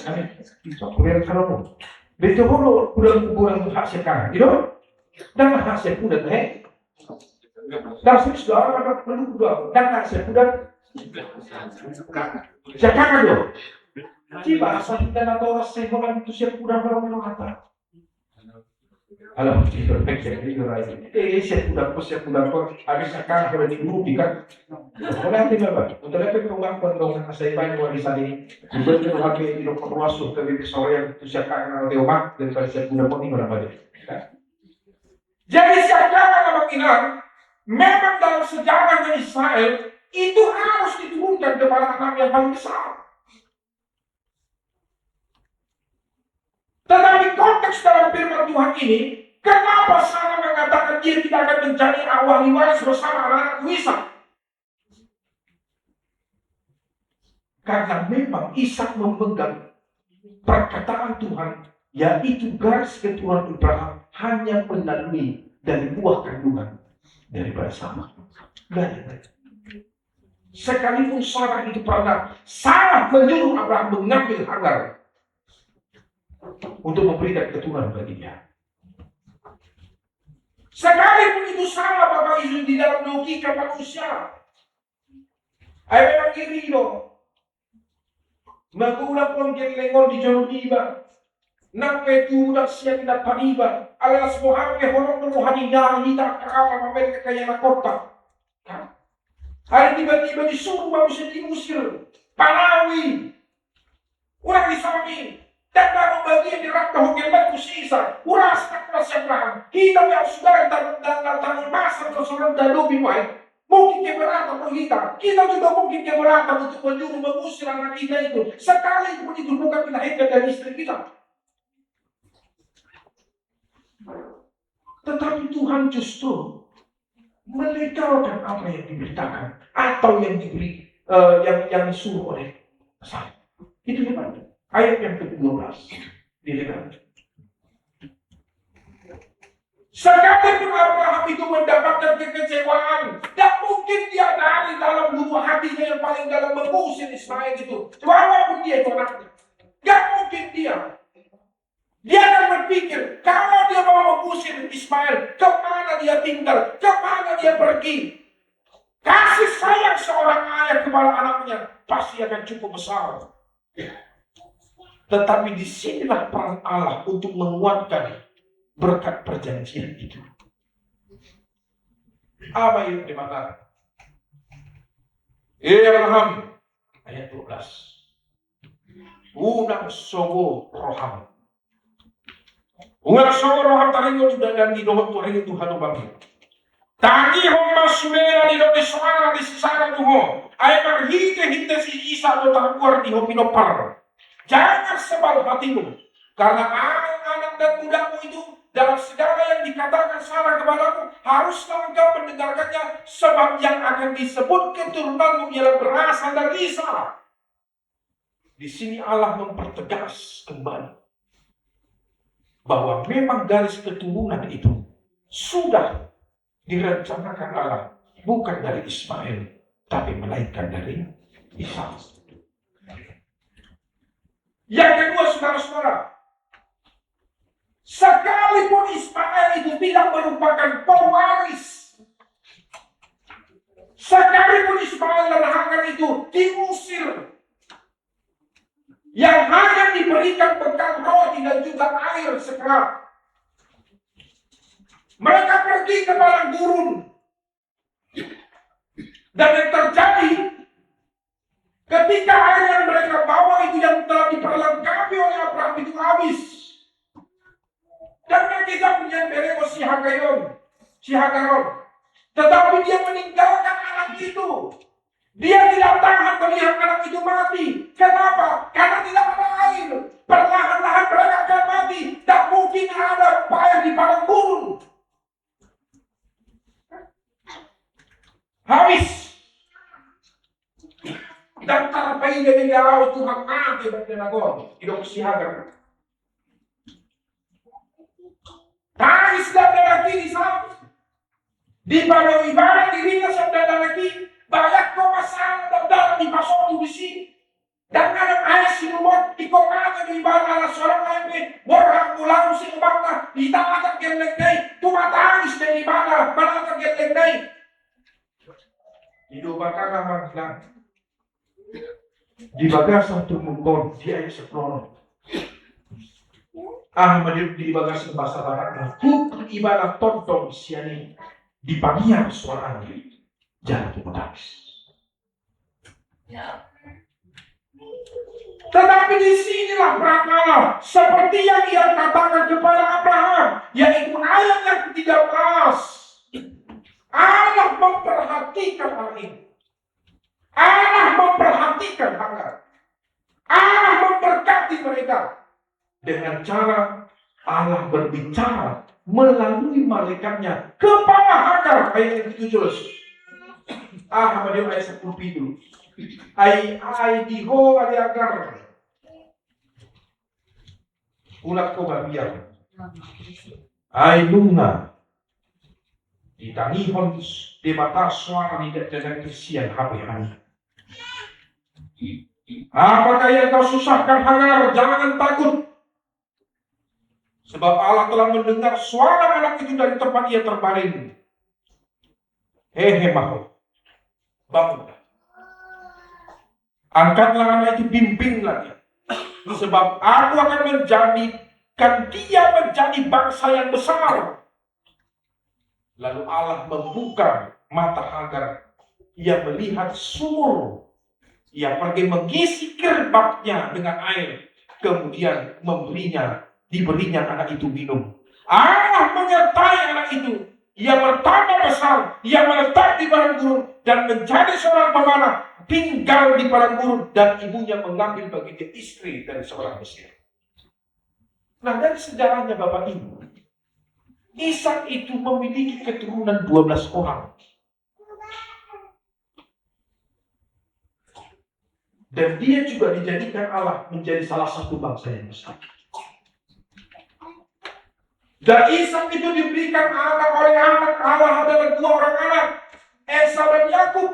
Amin. Cok, biar kalau mau. Betul, bro, kurang, kurang hak Saka. Gitu? Dan hak Saka udah, eh. Dan sini sudah ada, ada, ada, udah. Dan hak Saka udah. Saka dulu. Coba, asal kita natoras, saya mau itu siap udah, kalau mau kata. Alah, eh, siap udah, siap udah, habis sekarang sudah di grup, kan? Boleh nanti, Bapak. Untuk lihat pengakuan dong, saya banyak warisan ini. Buat itu, H P di nomor ruas, ke B B sore yang itu siap kangen sama Teo, Mak, daripada siap udah, mau di mana, Pak? Ya. Jadi siangkangan, amang inang, memang dalam sejarahnya Israel itu harus diturunkan kepala anak yang paling besar. Tetapi konteks dalam firman Tuhan ini, kenapa Sarah mengatakan dia tidak akan menjadi ahli waris bersama anak Ishak? Karena memang Ishak memegang perkataan Tuhan, yaitu garis keturunan Abraham hanya melalui dari buah kandungan daripada Sarah. Dari Sekalipun Sarah itu pernah salah menyuruh Abraham mengambil Hagar untuk memberikan keturunan bagi dia. Sekalipun itu salah, Bapak Ibu, di dalam logika manusia. Ai memang iri do. Mangulak on gelleng on di jolo niba. Nang pe tubu sian na paniba. Ala las boha pe holong do roha ni hita angka ama mambaen kekayaan angka anak. Kan? Ai tiba-tiba disuruh ma muse diusir. Panawi. Urang disangap i. Dan na bagian di rap dohot gellengku si Ishak. Urasa tak urasa Abraham. Hita pe harus sudah dan dan dan masa persoalan dan lobi wae. Mungkin keberatan do hita. Kita juga mungkin keberatan untuk menyuruh mengusir anak kita itu. Sekalipun itu bukan dilahirkan dari istri kita. Tetapi Tuhan justru melegalkan apa yang diberitakan atau yang diberi, eh, yang yang disuruh oleh Sarah. Itu hebat. Ayat yang kedua belas dilegalkan. Sekalipun Abraham itu mendapatkan kekecewaan, tidak mungkin dia dari dalam lubuk hatinya yang paling dalam mengusir Ismail itu. Walaupun dia itu anaknya, tidak mungkin dia. Dia akan berpikir, kalau dia mau mengusir Ismail, kemana dia tinggal, kemana dia pergi? Kasih sayang seorang ayah kepada anaknya pasti akan cukup besar. Tetapi disinilah peran Allah untuk menguatkan berkat perjanjian itu. Apa yang dimaksud? Eh, Abraham, ayat dua belas. Unang sogo roham. Unang sogo roham taringot tu dangani dohot taringot tu hatuaon. Tangihon ma sudena, didok ni Sarah, di si Sarah tu ho. Ai marhite-hite si Ishak do tagoar di ho pinompar. Jangan sebal hatimu. Karena anak dan budamu itu dalam segala yang dikatakan Sarah kepadamu, haruslah engkau mendengarkannya, sebab yang akan disebut keturunanmu ialah berasal dari Ishak. Di sini Allah mempertegas kembali bahwa memang garis keturunan itu sudah direncanakan Allah, bukan dari Ismail, tapi melainkan dari Ishak. Yang kedua, saudara-saudara, sekalipun Ismail itu tidak merupakan pewaris, sekalipun Ismail dan Hagar itu diusir, yang hanya diberikan bekal roti dan juga air sekerat, mereka pergi ke padang gurun. Dan yang terjadi, ketika air yang mereka bawa itu yang telah diperlengkapi oleh Abraham itu habis. Dan mereka punya bere si Hagar on, si Hagar on. Tetapi dia meninggalkan anak itu. Dia tidak tahan melihat anak itu mati. Kenapa? Karena tidak ada air. Perlahan-lahan mereka akan mati. Tak mungkin ada air di padang gurun. Habis. Dan tarpaida-ida au Tuhan mate berdelagon. Idok si Hagar. Tangis dan darah kiri sama. Di padang ibana dirina sian dalanak i, banyak do masalah dan darah di pasotu di si. Dan anak aes si rumot, ingkon mate do ibana ala sorang ae pe, borhat mulaun si ibana, di tangah gellengna i, tumatangis do ibana, manatap gellengna i. Di do bakana manghilang. Di bagasan turpuk on, di ayat sampulu onom. Aha ma di, di bagasan bahasa Barat, na tutu ibana tongtong sian i, dipagiar soarana, jala tumatangis. Tetapi di sinilah peran Allah, seperti yang Ia katakan kepada Abraham, yaitu ayat yang ketiga belas. Allah memperhatikan hal ini. Allah memperhatikan Hagar. Allah memberkati mereka dengan cara Allah berbicara melalui malaikatnya kepada Hagar, ayat yang ketujuh. Ah, sama dia ayat sepuluh itu. Ai, ai di ho, ai Hagar. Ulak ho babiar. Ai nunga ditangihon Debata soara ni dakdanak sian hape hami. Apakah yang kau susahkan, Hagar? Jangan takut. Sebab Allah telah mendengar suara anak itu dari tempat ia terbaring. Hehe ma ho. Bangunlah. Angkatlah anak itu, bimbinglah dia. Sebab Aku akan menjadikan dia menjadi bangsa yang besar. Lalu Allah membuka mata Hagar. Ia melihat sumur. Ia pergi mengisi gerbaknya dengan air. Kemudian memberinya, diberinya anak itu minum. Allah menyertai anak itu. Ia bertambah besar, ia menetap di padang gurun dan menjadi seorang pemanah, tinggal di padang gurun, dan ibunya mengambil bagi dia istri dari seorang Mesir. Nah, dari sejarahnya Bapak Ibu, Ishak itu memiliki keturunan dua belas orang. Dan dia juga dijadikan Allah menjadi salah satu bangsa yang besar. Dan Ishak itu diberikan anak oleh Allah, Allah adalah dua orang anak, Esau dan Yakub.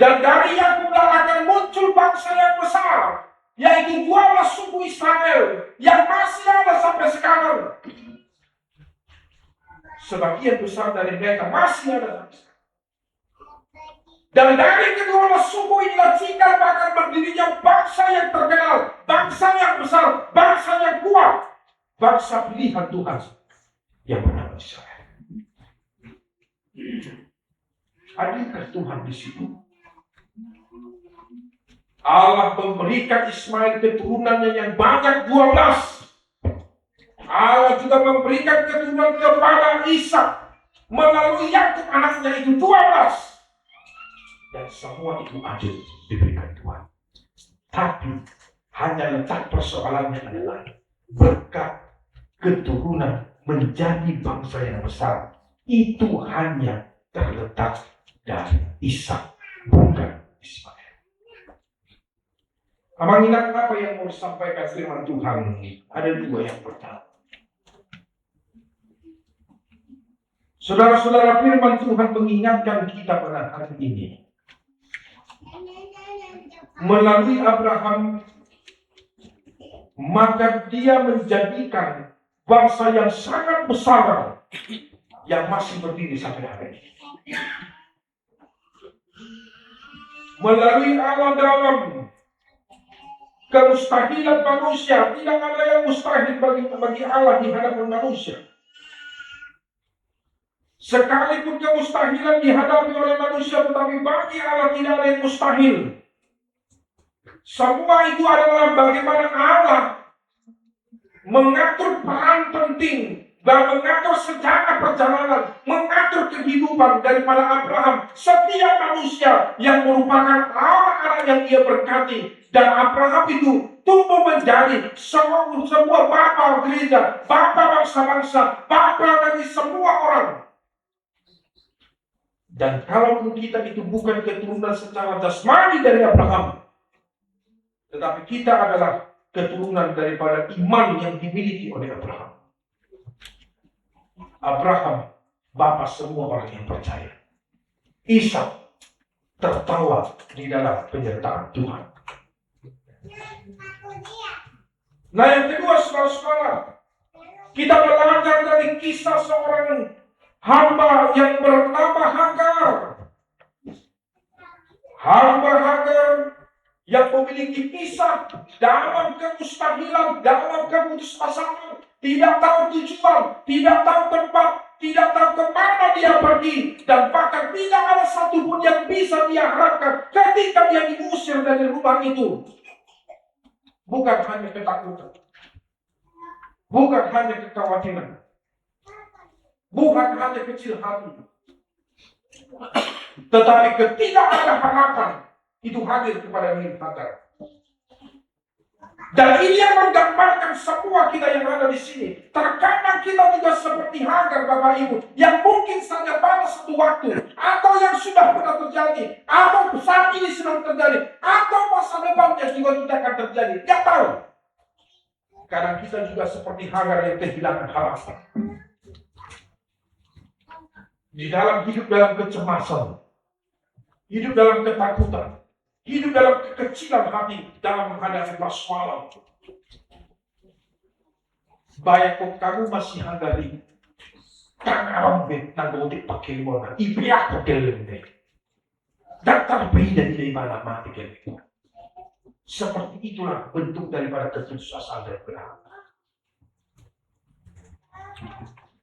Dan dari Yakublah akan muncul bangsa yang besar, yaitu dua belas suku Israel yang masih ada sampai sekarang. Sebagian besar dari mereka masih ada sampai sekarang. Dan dari kedua belas suku inilah cikal bakal berdirinya bangsa yang terkenal, bangsa yang besar, bangsa yang kuat, bangsa pilihan Tuhan yang bernama Israel. Hadirkah Tuhan di situ? Allah memberikan Ismail keturunannya yang banyak, dua belas. Allah juga memberikan keturunan kepada Ishak melalui Yakub anaknya itu, dua belas. Dan semua itu adil diberikan Tuhan. Tapi hanya letak persoalannya adalah berkat keturunan menjadi bangsa yang besar itu hanya terletak dari Ishak, bukan Ismail. Amang Inang, apa yang mau disampaikan firman Tuhan? Ada dua. Yang pertama, saudara-saudara, firman Tuhan mengingatkan kita pada hari ini melalui Abraham, maka dia menjadikan bangsa yang sangat besar yang masih berdiri sampai hari ini. Melalui Allah dalam kemustahilan manusia, tidak ada yang mustahil bagi, bagi Allah di hadapan manusia. Sekalipun kemustahilan dihadapi oleh manusia, tetapi bagi Allah tidak ada yang mustahil. Semua itu adalah bagaimana Allah mengatur peran penting dan mengatur sejarah perjalanan, mengatur kehidupan daripada Abraham. Setiap manusia yang merupakan anak-anak yang ia berkati. Dan Abraham itu tumbuh menjadi sebuah, sebuah bapa gereja, bapa bangsa-bangsa, bapa dari semua orang. Dan kalaupun kita itu bukan keturunan secara jasmani dari Abraham, tetapi kita adalah keturunan daripada iman yang dimiliki oleh Abraham. Abraham, bapa semua orang yang percaya. Ishak tertawa di dalam penyertaan Tuhan. Nah, yang kedua, saudara-saudara, kita belajar dari kisah seorang hamba yang bernama Hagar. Hamba Hagar yang memiliki kisah dalam kemustahilan, dalam keputusasaan, tidak tahu tujuan, tidak tahu tempat, tidak tahu kemana dia pergi, dan bahkan tidak ada satupun yang bisa dia harapkan ketika dia diusir dari rumah itu. bukan hanya ketakutan, bukan hanya kekhawatiran, bukan hanya kecil hati, tetapi ketidak ada harapan itu hadir kepada diri Hagar. Dan ini yang menggambarkan semua kita yang ada di sini. Terkadang kita juga seperti Hagar, Bapak Ibu, yang mungkin saja pada satu waktu, atau yang sudah pernah terjadi, atau saat ini sedang terjadi, atau masa depan yang juga kita akan terjadi. Nggak tahu. Kadang kita juga seperti Hagar yang kehilangan harapan. Di dalam hidup dalam kecemasan, hidup dalam ketakutan, hidup dalam kekecilan hati dalam menghadapi persoalan. Bayangkon hamu masih Hagar i, tangarang be na gotik pake mona, ipe aku kelem be. Datar pe ida ida ibana mati kelem. Seperti itulah bentuk daripada keputusasaan dan kehilangan.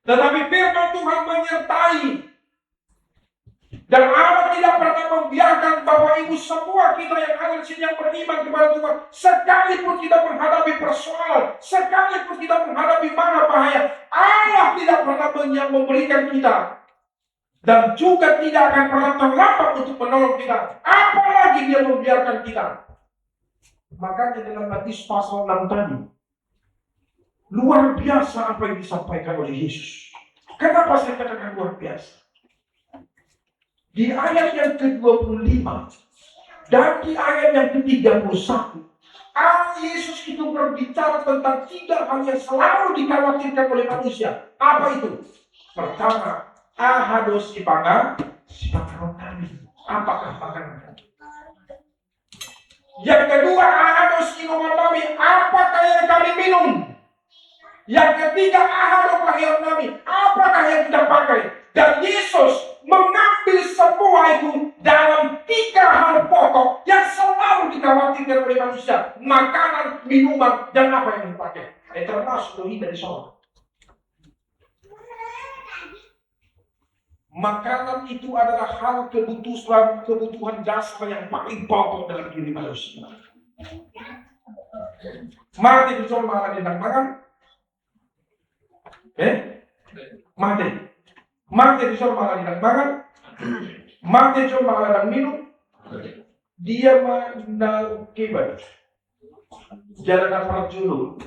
Tetapi firman Tuhan menyertai. Dan Allah tidak pernah membiarkan Bapak Ibu semua kita yang ada di sini yang beriman kepada Tuhan, sekalipun kita menghadapi persoalan, sekalipun kita menghadapi mara bahaya, Allah tidak pernah men-, memberikan kita dan juga tidak akan pernah terlambat untuk menolong kita, apalagi Dia membiarkan kita. Makanya dalam Matius pasal enam tadi, luar biasa apa yang disampaikan oleh Yesus. Kenapa saya katakan luar biasa? Di ayat yang kedua puluh lima dan di ayat yang ketiga puluh satu, Allah Yesus itu berbicara tentang tiga hal yang selalu dikhawatirkan oleh manusia. Apa itu? Pertama, aha do sipanga-, sipanganon nami. Apakah makanan kami? Yang kedua, aha do inumonnami, apakah yang kami minum? Yang ketiga, aha do paheannami, apakah yang kita pakai? Dan Yesus mengambil semua itu dalam tiga hal pokok yang selalu dikhawatirkan oleh manusia, makanan, minuman, dan apa yang dipakai. Eh, termasuk do hita di sana. Makanan itu adalah hal kebutuhan, kebutuhan dasar yang paling pokok dalam diri manusia. Mate do jolma ala ndang mangan. Eh? Mate. Mate do jolma ala ndang mangan. Mate jolma ala ndang minum. Dia ma na kebat. Jala na parjolo.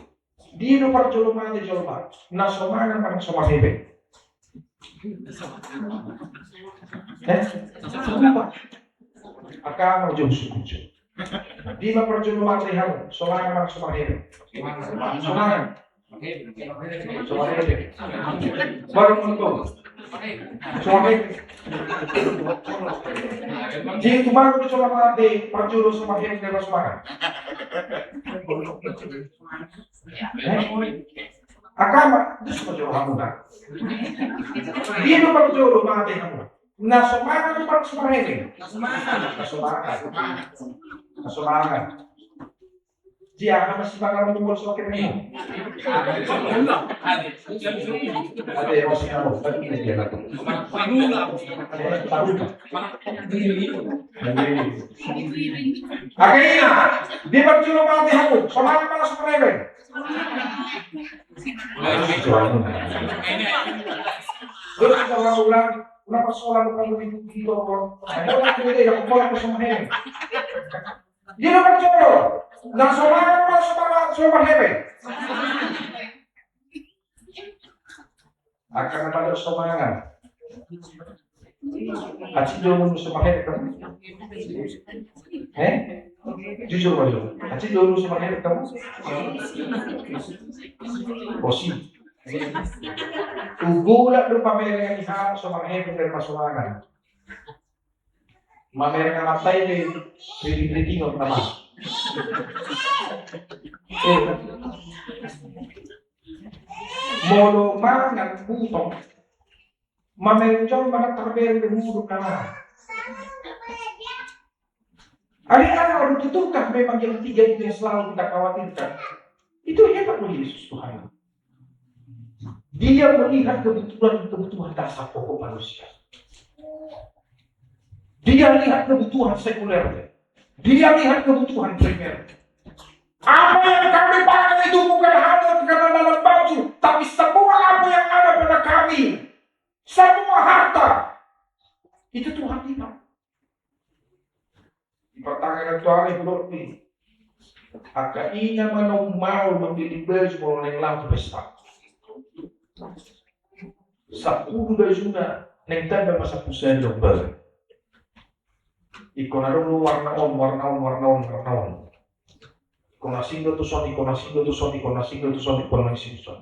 Dia do parjolo mate jolma? Na so mangan manang so marhepeng? Eh? Angka ma jo sukujo. Dia ma parjolo mate hamu? So mangan manang so marhepeng? So mangan. So marhepeng. Baru untuk. So marhepeng. Jadi tu baru jolma mate parjolo so marhepeng jala so mangan. Eh? Angka ma, dus ma jo hamu na. Dia do parjolo mate hamu? Na so mangan do manang so marhepeng? Na so mangan. Na so mangan. Na so mangan. Dia na masih mangan do manang so marhepeng? Ada yang masih mangan. Akhirnya, dia parjolo mate hamu, so mangan manang so marhepeng? Terus kita ulang-ulang, kenapa soal bukan begitu gitu, Bro? Ayo, kita udah, ya, kok aku so marhepeng? Dia nomor jolo, na so mangan manang so marhepeng? Angka na pada so mangan. Hansit do hamu so marhepeng hamu? Eh? Jujur ma jo. Hansit do hamu so marhepeng hamu? Bosi. Ugulat do pamerengan i ha so marhepeng dari na so mangan. Mamereng amanta i pe riting-ritingon nama. Eh. Molo mangan butong, mamereng jolma na tarbereng do huduk nama. Alai apakah betulkah memang yang tiga itu yang selalu kita khawatirkan? Itu hebat loh Yesus Tuhan. Dia melihat kebutuhan-kebutuhan dasar pokok manusia. Dia lihat kebutuhan sekuler. Dia lihat kebutuhan primer. Apa Yang kami pakai itu bukan hanya karena dalam baju, tapi semua apa yang ada pada kami, semua harta, itu Tuhan lipat. Di pertanyaan aktualnya belum nih. Angka ina ma na maol manggiling baju molo naeng laho tu pesta. Sampulu bajuna, naeng tamba ma sampulu sada di lomba. Ingkon adong do warna on, warna on, warna on, warna on. Ingkon na singgo tu son, ingkon na singgo tu son, ingkon na singgo tu son, ingkon na singgo tu son.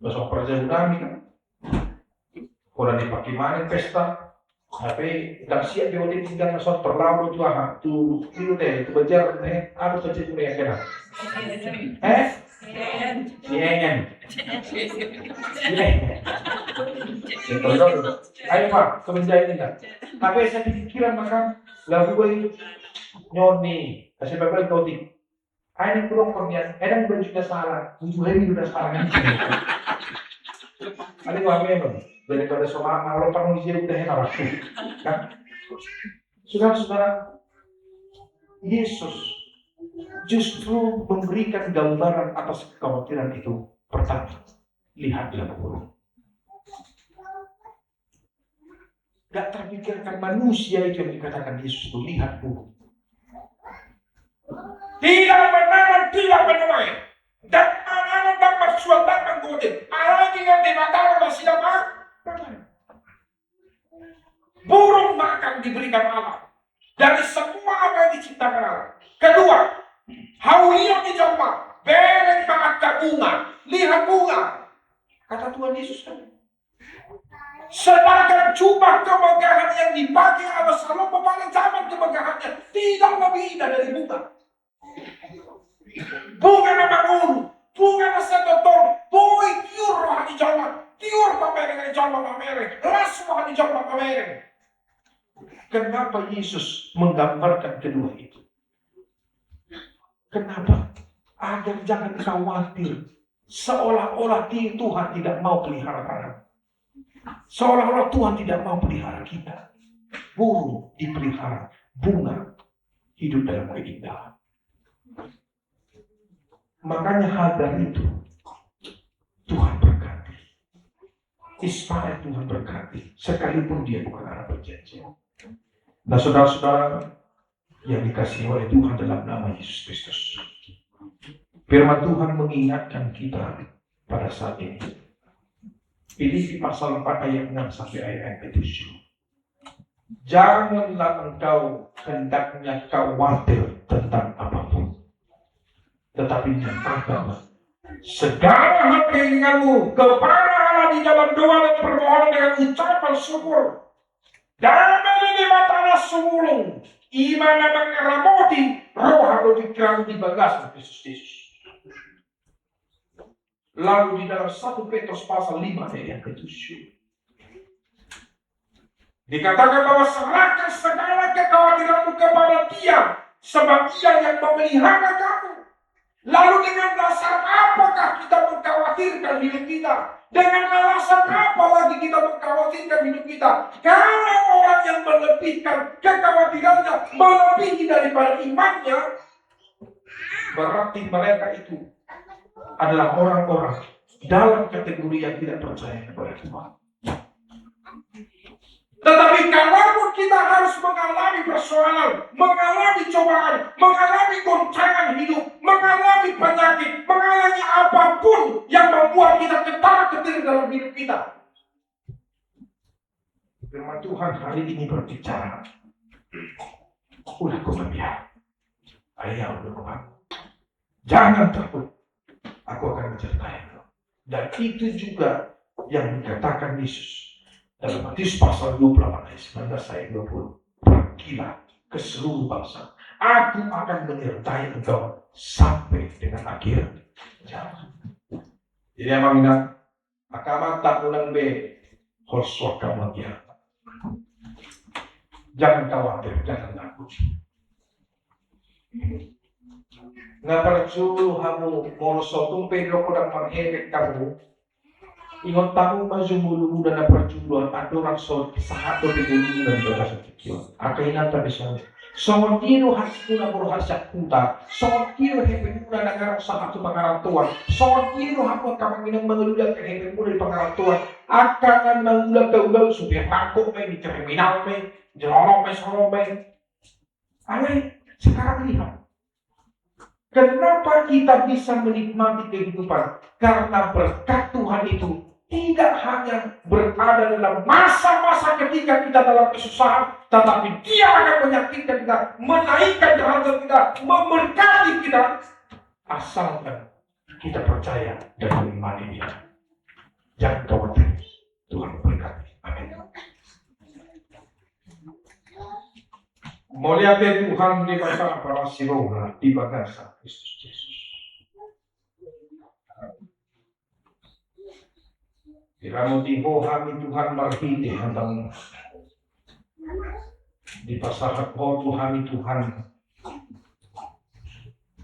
Bahasa praja gunami kan. Holan dipake manang pesta. Tapi ndang siap dia udah tinggal na son, perlau tu aha, tu, tu deh, tu bajar deh, apa saja tu dia kena. Eh? Siengen. Siengen. Ayo, Pak, kemenjai ini kan. Tapi saya pikiran makan lagu baik. Nyoni, kasih bebel kau ti. Ai naeng kudokkon nian, ai ndang baju na salah, baju hami do na salah. Ada gua memang daripada so lama, kalau pernah dia udah enak. Kan? Saudara-saudara, Yesus justru memberikan gambaran atas kekhawatiran itu. Pertama, lihatlah burung. Gak terpikirkan manusia itu yang dikatakan Yesus itu, lihat burung. Tidak menanam, tidak menuai. Dan mananom dan bersuat dan menggodet. Apalagi yang dikatakan masih dapat. Burung makan diberikan Allah dari semua apa yang diciptakan Allah. Kedua, haulian ni jolma, bereng ma angka bunga, lihat bunga. Kata Tuhan Yesus kan. Sedangkan jubah kemegahan yang dipakai Allah Salomo pada zaman kemegahannya tidak lebih indah dari bunga. Bunga na mangolu, bunga na sai tongtong, boi tiur roha ni jolma, tiur pamereng ni jolma pamereng, las roha ni jolma pamereng. Kenapa Yesus menggambarkan kedua itu? Kenapa? Agar jangan khawatir, seolah-olah ti-, Tuhan tidak mau pelihara kamu. Seolah-olah Tuhan tidak mau pelihara kita. Burung dipelihara, bunga hidup dalam keindahan. Makanya Hagar itu Tuhan berkati. Ismail Tuhan berkati, sekalipun dia bukan anak perjanjian. Nah, saudara-saudara yang dikasihi oleh Tuhan dalam nama Yesus Kristus, firman Tuhan mengingatkan kita pada saat ini. Filipi pasal empat ayat enam sampai ayat yang ketujuh. Janganlah engkau hendaknya khawatir tentang apapun. Tetapi nyatakanlah segala hal keinginanmu kepada Allah di dalam doa dan permohonan dengan ucapan syukur. Dame ni Debata na sumurung, i ma na mangaramoti roha dohot pikiran di bagasan Kristus Jesus. Lalu di dalam satu Petrus pasal lima ayat yang ketujuh, dikatakan bahwa serahkan segala kekhawatiranmu kepada Dia, sebab Ia yang memelihara kamu. Lalu dengan dasar apakah kita mengkhawatirkan hidup kita? Dengan alasan apa lagi kita mengkhawatirkan hidup kita? Kalau orang yang melebihkan kekhawatirannya melebihi daripada imannya, berarti mereka itu adalah orang-orang dalam kategori yang tidak percaya kepada Tuhan. Tetapi kalaupun kita harus mengalami persoalan, mengalami cobaan, mengalami goncangan hidup, mengalami penyakit, mengalami apapun yang membuat kita ketar-ketir dalam hidup kita, firman Tuhan hari ini berbicara, udah kau berbiar. Ayo, udah kau. Jangan takut. Aku akan menyertai engkau. Dan itu juga yang dikatakan Yesus dalam Matius pasal dua puluh delapan ayat sembilan belas ayat dua puluh. Pergilah ke seluruh bangsa. Aku akan menyertai engkau sampai dengan akhir zaman. Jadi, Amang Inang, angka amanta, unang be holso angka amang. Jangan khawatir, jangan takut. Nga parjolo hamu, molo so tung pe didok ndang marhepeng hamu. Ingot hamu ma jo ngolumuna na parjolo, andorang so sahat dope ngolumuna di bagasan tingki on. Angka inanta pe songon i. Songon dia do hansimuna molo hansian huta, songon dia do hepengmuna na gabe sahat tu pangarantoan, songon dia do hamu angka amang inang mangalului angka hepengmuna di pangarantoan, angka na mangula angka ulaon, supir angkot ma i, di terminal ma i, di ronron ma i, songon ma i. Alai sekarang lihat, kenapa kita bisa menikmati kehidupan? Karena berkat Tuhan itu tidak hanya berada dalam masa-masa ketika kita dalam kesusahan, tetapi Dia akan meyakinkan kita, menaikkan derajat kita, memberkati kita, asalkan kita percaya dan mengimani Dia. Jangan khawatir, Tuhan memberkati. Amin. Mauliate Tuhan Debata parasi roha di bagasan Kristus Jesus. Diramoti Ho hami Tuhan marhite hataM. Dipasahat Ho tu hami Tuhan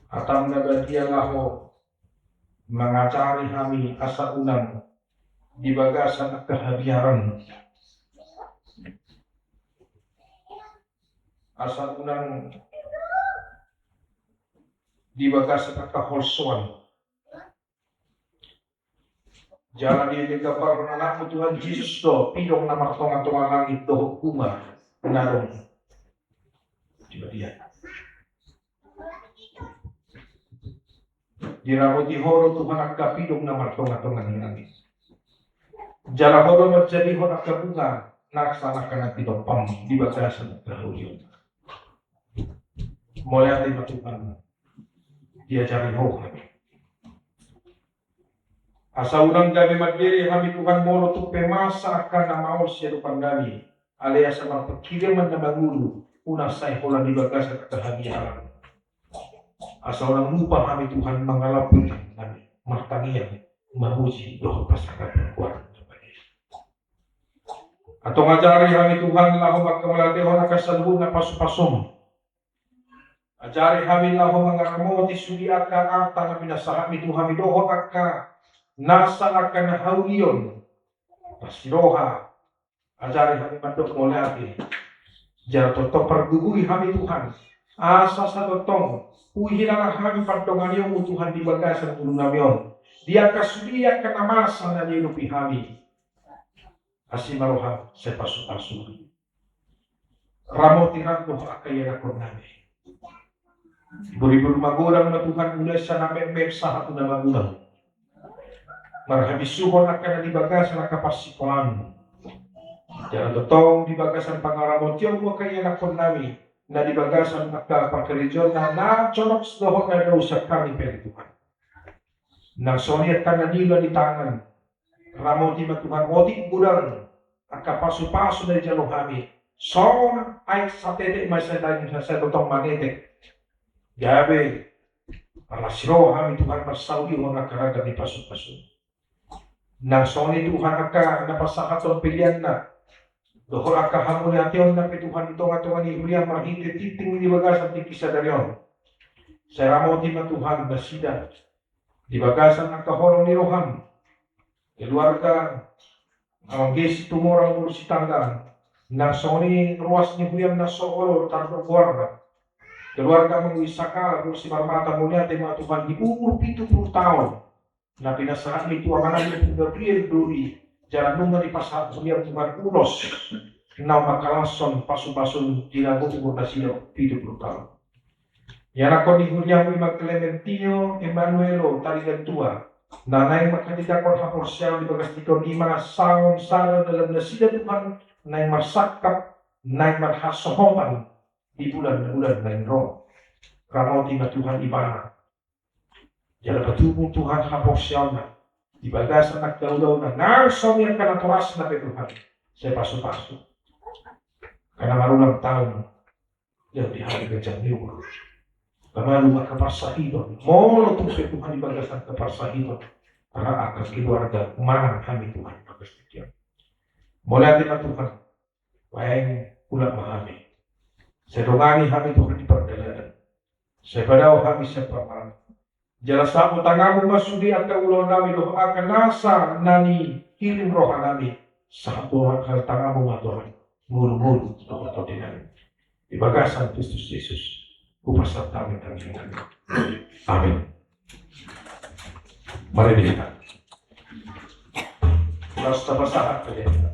hataM na badia laho mangajari hami asa unang di bagasan angka habiaran, asa unang di bagasan angka holsoan. Jala digambarhon AnakMu Tuhan Jesus do pidong na martongatonga langit dohot bunga na adong di badia. Diramoti Ho do Tuhan angka pidong na martongatonga ni langit. Jala Ho do manjadihon angka bunga na sangap na tinompaM di bagasan angka haulion. Mauliate ma Tuhan, diajari Ho hami. Asa unang gabe mandele hami Tuhan molo tung pe masa angka na maol siadopan nami, alai asa marpingkiran ma na mangolu, unang sai holan di bagasan angka habiaran. Asa unang lupa hami Tuhan mangalap hami martangiang, mamuji dohot pasangaphon Tuhan. Antong ajari hami Tuhan laho manghamauliatehon angka saluhutna pasupasuM. Ajari hami laho mangaramoti sude angka arta na pinasahatMi tu hami dohot angka nasa angka na haulion. Parasi roha, ajari hami mandok mauliate. Jala tongtong pargogoi hami Tuhan, asa sai tongtong huhilala hami pandonganionMu Tuhan di bagasan ngolunami on, di angka sude angka na masa na niadopi hami. Asi ma rohaM, sai pasupasu. Ramoti roha angka ianakhonnami. Boru-boru magodang ma Tuhan, mulai sian na metmet sahat tu na magodang. Marhabisuhon angka na di bagasan angka parsikolaan. Jala tongtong di bagasan pangaramotionMu angka ianakhonnami na di bagasan angka parkarejoanna, na jonok dohot na dao sian hami pe Tuhan. Nang songon i angka na niula ni tangan. Ramoti ma Tuhan otik godang angka pasupasu na dijalo hami. Songon aek satetek ma sai tongtong manetek. Gabe parasi roha hami Tuhan marsaulian angka ragam ni pasupasu. Nang songon i Tuhan angka na pasahathon peleanna dohot angka hamauliateonna pe Tuhan di tongatonga ni huriaM marhite tingting di bagasan tingki sadari on. Sai ramoti ma Tuhan nasida di bagasan angka holong ni rohaM. Keluarga Amang Gesi Tumorang boru Sitanggang, nang songon i ruas ni huriaM na so olo tardok goarna. Keluarga Amang Wisaka boru Simarmata, mauliate ma Tuhan di umur pitu pulu taon na pinasahatMi tu amanami Ompu Gabriel Dodi, jala nunga dipasahat huriaM Tuhan ulos na mangkalashon pasupasu di lambung umur nasida pitu pulu taon. Ianakhon ni huriaM ima Klementino Emanuelo Tarigantua, na naeng manghatindangkon haporseaon di bagas tingki on, ima na songon sada dalan nasida Tuhan naeng marsangkap, naeng marhasohotan di bulan-bulan naeng ro. Ramoti ma Tuhan ibana. Jala patubu Tuhan haporseaonna di bagasan angka ulaonna, nang songon i angka natorasna pe Tuhan, sai pasupasu. Angka na marulang taon jala di hami ganjang ni umur. Angka malum angka parsahiton, molo tung pe Tuhan di bagasan angka parsahiton, ala angka keluarga manang hami Tuhan di bagas tingki on. Mauliate ma Tuhan. Baen ulaon ma hami. Sai dongani hami Tuhan di pardalanan. Sai padao hami sian parmahan. Jala sapu tanganMu ma sude angka ulaonnami dohot angka nasa na nihirim rohanami. Sahat tu angka tanganMu ma Tuhan ngolu-ngolu dohot tondinami. di bagasan Kristus Jesus, hupasahat hami tangiang nami. Amin. Mari di hita. Laos tapasahat tu Debata.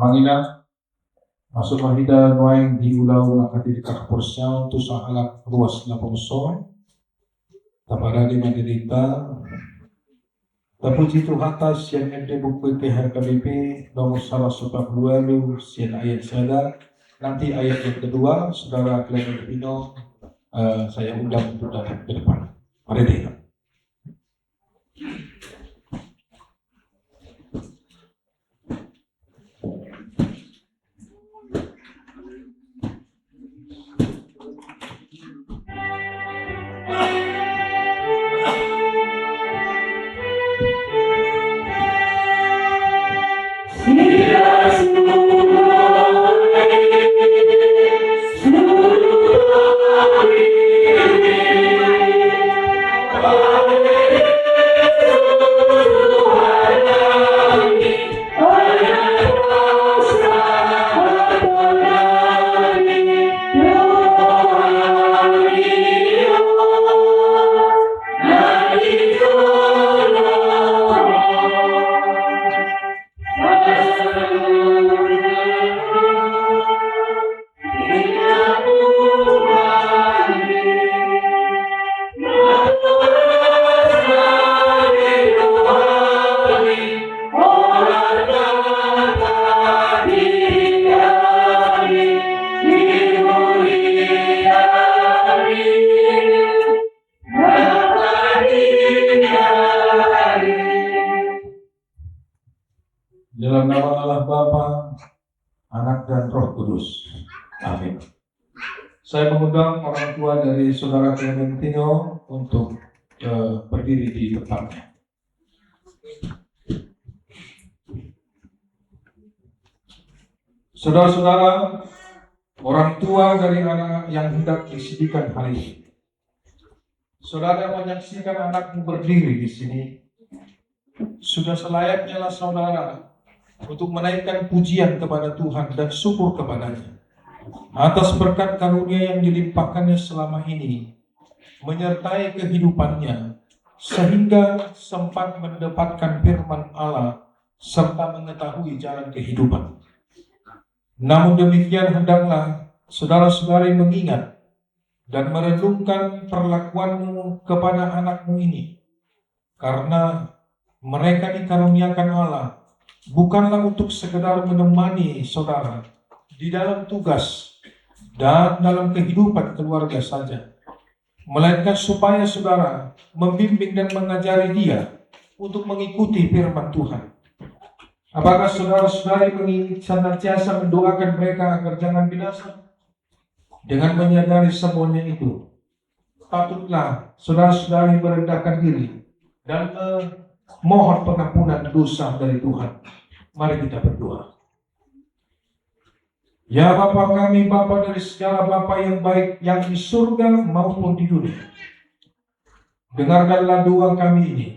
Amang inang, masuk ma hita nuaeng di ulaon manghadirkan haporseaon tu sahalak ruas na poso. Taparade ma diri ta. Tapuji Tuhanta, sian ende buku Ende H K B P nomor saratus opat pulu ualu, sian ayat sada, nanti ayat yang kedua, saudara Clement Pino, eh, saya undang untuk datang ke depan. Mari kita. Dalam nama Allah Bapa, Anak, dan Roh Kudus. Amin. Saya mengundang orang tua dari Saudara Clementino untuk, eh, berdiri di tempatnya. Saudara-saudara, orang tua dari anak yang hendak disidihkan hari ini. Saudara menyaksikan anakmu berdiri di sini. Sudah selayaknya lah saudara untuk menaikkan pujian kepada Tuhan dan syukur kepada-Nya atas berkat karunia yang dilimpahkan-Nya selama ini, menyertai kehidupan-Nya, sehingga sempat mendapatkan firman Allah serta mengetahui jalan kehidupan. Namun demikian, hendaklah saudara-saudari mengingat dan merenungkan perlakuanmu kepada anakmu ini, karena mereka dikaruniakan Allah bukanlah untuk sekedar menemani saudara di dalam tugas dan dalam kehidupan keluarga saja, melainkan supaya saudara membimbing dan mengajari dia untuk mengikuti firman Tuhan. Apakah saudara-saudari mengingat, senantiasa mendoakan mereka agar jangan binasa? Dengan menyadari semuanya itu, patutlah saudara-saudari merendahkan diri dan memohon pengampunan dosa dari Tuhan. Mari kita berdoa. Ya Bapa kami, Bapa dari segala Bapa yang baik, yang di surga maupun di dunia, dengarkanlah doa kami ini.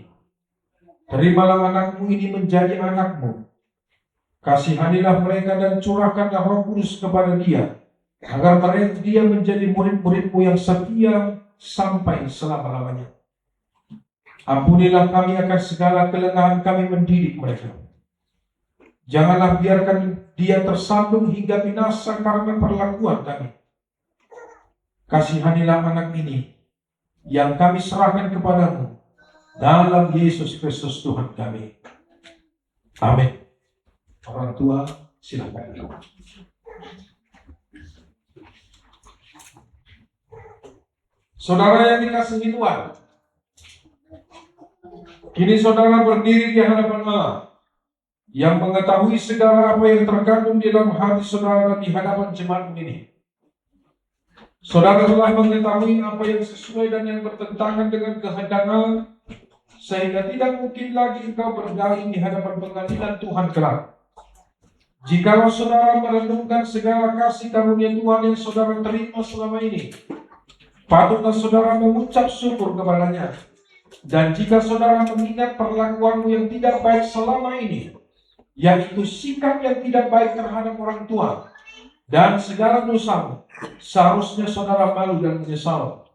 Terimalah anakmu ini menjadi anakmu. Kasihanilah mereka dan curahkanlah Roh Kudus kepada dia, agar mereka, dia menjadi murid-muridmu yang setia sampai selama-lamanya. Ampunilah kami akan segala kelengahan kami mendidik mereka. Janganlah biarkan dia tersandung hingga binasa karena perlakuan kami. Kasihanilah anak ini yang kami serahkan kepadamu dalam Yesus Kristus Tuhan kami. Amin. Orang tua, silakan. Saudara yang dikasihi Tuhan, kini saudara berdiri di hadapan Allah yang mengetahui segala apa yang terkandung di dalam hati saudara di hadapan jemaat ini. Saudara telah mengetahui apa yang sesuai dan yang bertentangan dengan kehendak Allah, sehingga tidak mungkin lagi engkau berdalil di hadapan pengadilan Tuhan kelak. Jikalau saudara merenungkan segala kasih karunia Tuhan yang saudara terima selama ini, patutlah saudara mengucap syukur kepada-Nya. Dan jika saudara mengingat perlakuanmu yang tidak baik selama ini, yaitu sikap yang tidak baik terhadap orang tua dan segala dosamu, seharusnya saudara malu dan menyesal.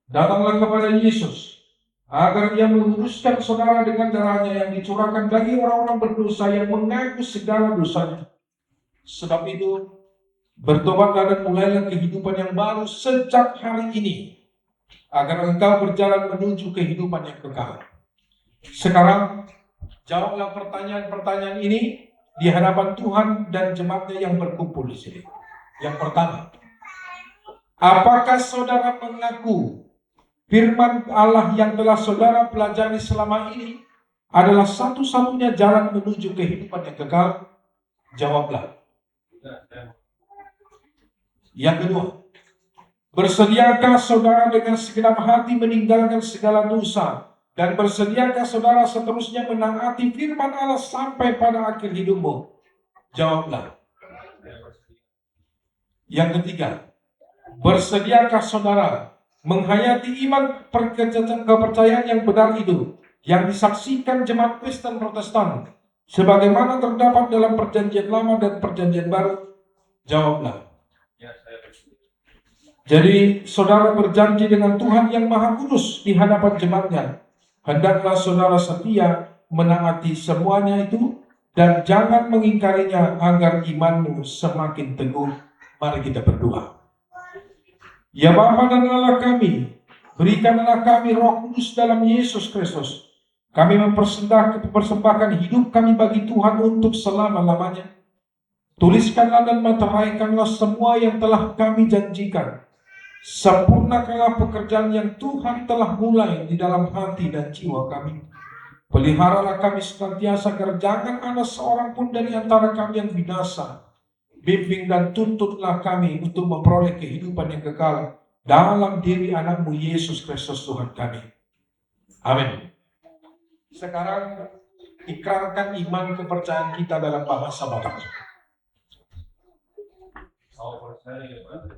Datanglah kepada Yesus, agar Ia meluruskan saudara dengan darah-Nya yang dicurahkan bagi orang-orang berdosa yang mengaku segala dosanya. Sebab itu, bertobatlah dan mulailah kehidupan yang baru sejak hari ini, agar engkau berjalan menuju kehidupan yang kekal. Sekarang, jawablah pertanyaan-pertanyaan ini di hadapan Tuhan dan jemaat-Nya yang berkumpul di sini. Yang pertama, apakah saudara mengaku firman Allah yang telah saudara pelajari selama ini adalah satu-satunya jalan menuju kehidupan yang kekal? Jawablah. Yang kedua, bersediakah saudara dengan segenap hati meninggalkan segala dosa, dan bersediakah saudara seterusnya menaati firman Allah sampai pada akhir hidupmu? Jawablah. Yang ketiga, bersediakah saudara menghayati iman perke-, kepercayaan yang benar itu yang disaksikan jemaat Kristen Protestan sebagaimana terdapat dalam Perjanjian Lama dan Perjanjian Baru? Jawablah. Jadi, saudara berjanji dengan Tuhan yang Maha Kudus di hadapan jemaat-Nya, hendaklah saudara setia menaati semuanya itu, dan jangan mengingkarinya agar imanmu semakin teguh. Mari kita berdoa. Ya Bapa dan Allah kami, berikanlah kami Roh Kudus dalam Yesus Kristus. Kami mempersembah-, mempersembahkan hidup kami bagi Tuhan untuk selama-lamanya. Tuliskanlah dan materaikanlah semua yang telah kami janjikan. Sempurnakanlah pekerjaan yang Tuhan telah mulai di dalam hati dan jiwa kami. Peliharalah kami senantiasa agar jangan ada seorang pun dari antara kami yang binasa. Bimbing dan tuntutlah kami untuk memperoleh kehidupan yang kekal dalam diri Anakmu Yesus Kristus Tuhan kami. Amin. Sekarang ikrarkan iman kepercayaan kita dalam bahasa Batak. Au percaya di Tuhan,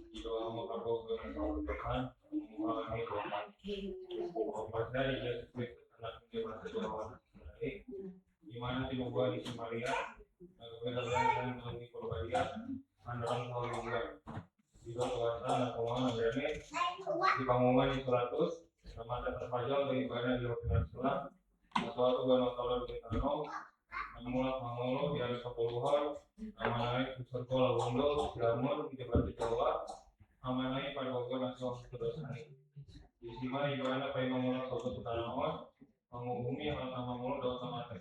di dalam mengabulkan Tuhan, mengulangi Tuhan. Au percaya di Yesus Kristus, Anak Tuhan, di mana tiba di Samaria, lalu berjalan dengan di Porbadia, andorang tahu juga. Di dalam kuasa dan kemauan Abraham, di pengumuman di seratus, nama terpajang dari ibadah di waktu Islam, sesuatu buat nonton di Tano, mulak mangolo di hari sepuluh, nama naik ke sekolah Wondo, Silamon, di tempat di Jawa, nama naik pada waktu nasional kedosani. Di sima ibadah pada mangolo soto Tano, menghubungi hal nama mangolo dosa mati.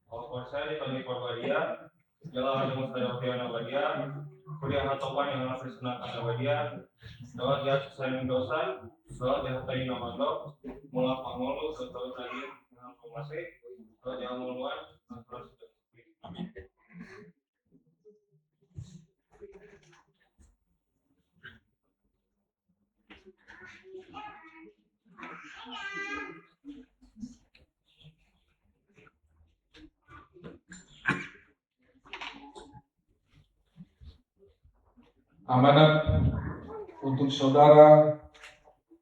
Au percaya di Tuhan Parbadia, jala Anak Manusia Badia, Kuria Hatopan yang ngasih senang Badia, doa dia sayang dosa, doa dia hati nama dok, mulak mangolo, setelah tadi dengan pemase, doa dia muluan, dan terus. Amin. Amanat untuk saudara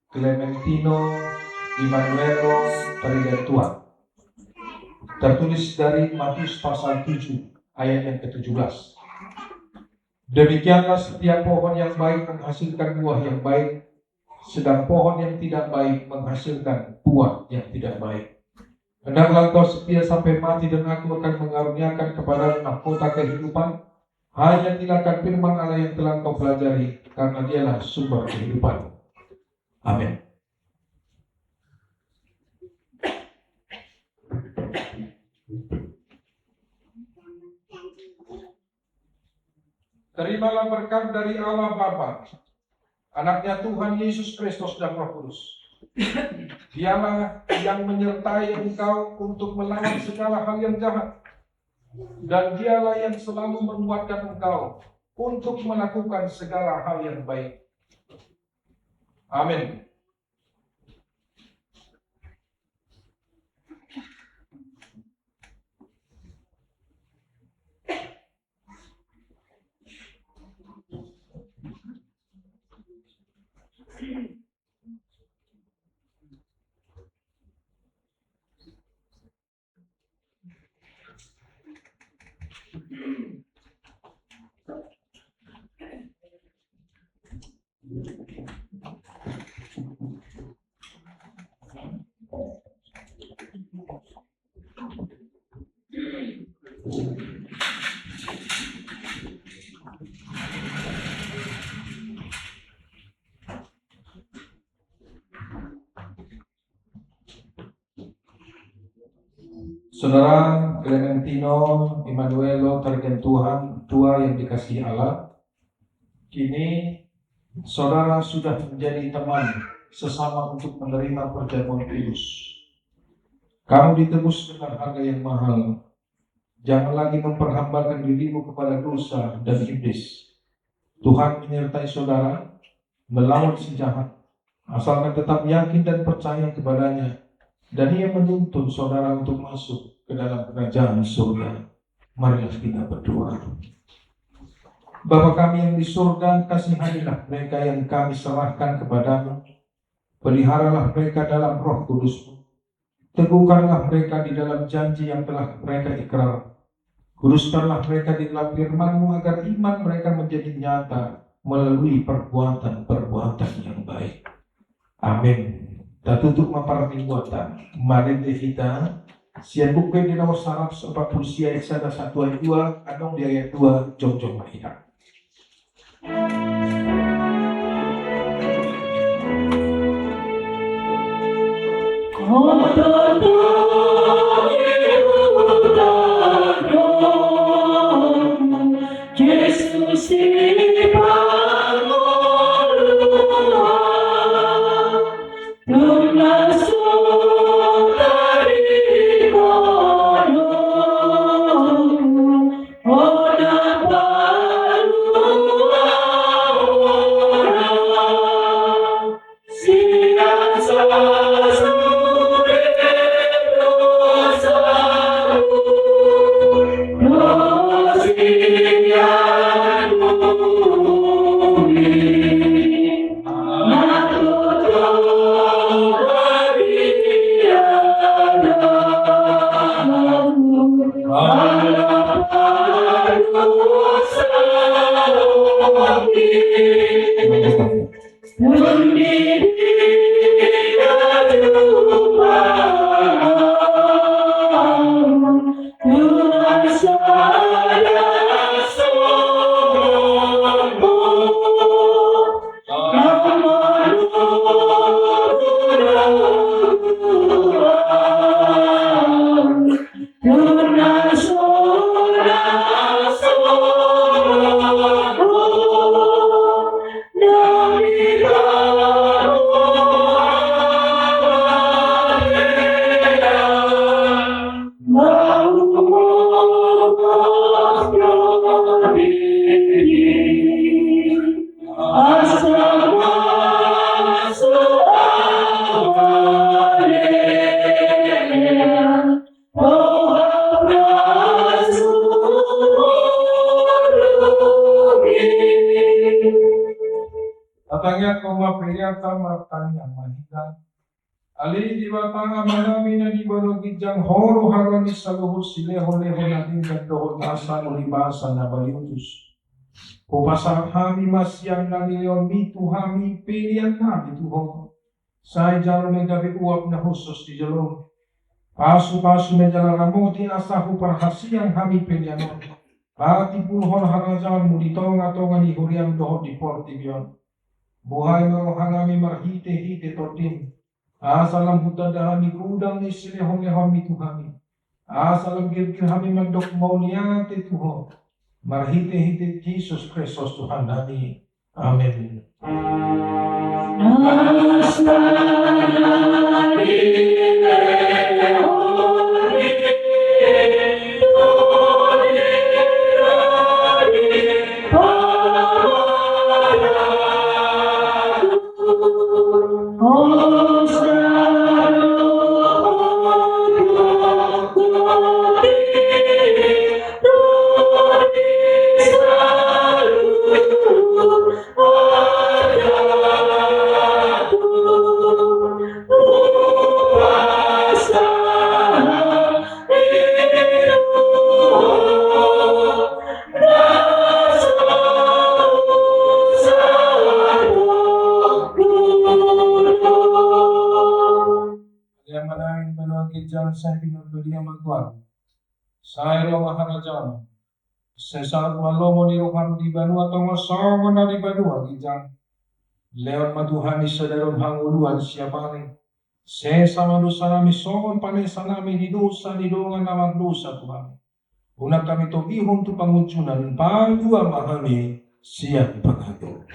Clementino Immanuelo Tarigantuan. Tertulis dari Matius pasal tujuh ayat yang ketujuh belas. Demikianlah setiap pohon yang baik menghasilkan buah yang baik, sedang pohon yang tidak baik menghasilkan buah yang tidak baik. Hendaklah engkau setia sampai mati dan Aku akan mengaruniakan kepadamu mahkota kehidupan. Hayatilah akan firman Allah yang telah engkau pelajari, karena Dialah sumber kehidupan. Amin. Terimalah berkat dari Allah Bapa, Anaknya Tuhan Yesus Kristus, dan Roh Kudus. Dialah yang menyertai engkau untuk melawan segala hal yang jahat, dan Dialah yang selalu menguatkan engkau untuk melakukan segala hal yang baik. Amin. Saudara Clementino Immanuelo Tarigantuan, tua yang dikasihi Allah, kini saudara sudah menjadi teman sesama untuk menerima perjamuan kudus. Kamu ditebus dengan harga yang mahal. Jangan lagi memperhambakan dirimu kepada dosa dan iblis. Tuhan menyertai saudara melawan si jahat. Asalkan tetap yakin dan percaya kepada-Nya, dan Ia menuntun saudara untuk masuk ke dalam kerajaan surga. Marilah kita berdoa. Bapa kami yang di surga, kasihanilah mereka yang kami serahkan kepada-Mu. Peliharalah mereka dalam Roh Kudus-Mu. Teguhkanlah mereka di dalam janji yang telah mereka ikrar. Kuduskanlah mereka di dalam firman-Mu agar iman mereka menjadi nyata melalui perbuatan-perbuatan yang baik. Amin. Tatutup ma parmingguanta, marende hita sian Buku Ende nomor saratus opat pulu sia, ayat sada sahat tu ayat dua, adong di ayat dua, jongjong ma hita. Martangiang ma hita. Ale Debata Amanami na di banua ginjang, Ho do harani saluhut silehon-lehon na denggan dohot nasa uli basa na baliutus. Hupasahat hami ma sian na nilehonMi tu hami pelean nami tu Ho. Sai jalo ma gabe uap na hushus di joloM. Pasu-pasu ma jala ramoti asa huparhasiang hami pelean on. Patimbulhon harajaonMu di tonga-tonga ni huriaM dohot di portibi on. Buhai ma rohanami marhite-hite TondiM. Asa lam hutanda hami godang ni silehon-lehonMi tu hami. Asa lam girgir hami mandok mauliate tu Ho. Marhite-hite Jesus Kristus Tuhannami. Amen. Sai ro ma harajaonMu. Sai saut ma lomo ni rohaM di banua tonga songon na di banua ginjang. Lehon ma tu hami sadari on hangoluan siapari. Sesa ma dosanami songon panesanami di dosa ni dongan na mardosa tu hami. Unang hami togihon tu pangunjunan, palua ma hami sian pangago.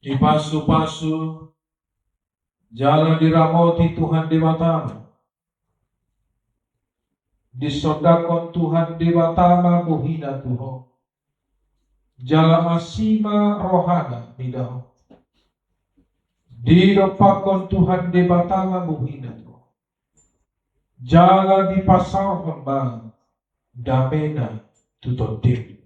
Dipasu-pasu jala diramoti Tuhan Debata. Disondangkon Tuhan Debata ma bohina tu ho. Jala asi ma rohana mida ho. Didompakkon Tuhan Debata ma bohina tu ho. Jala dipasaorhon ma damena tu tondim.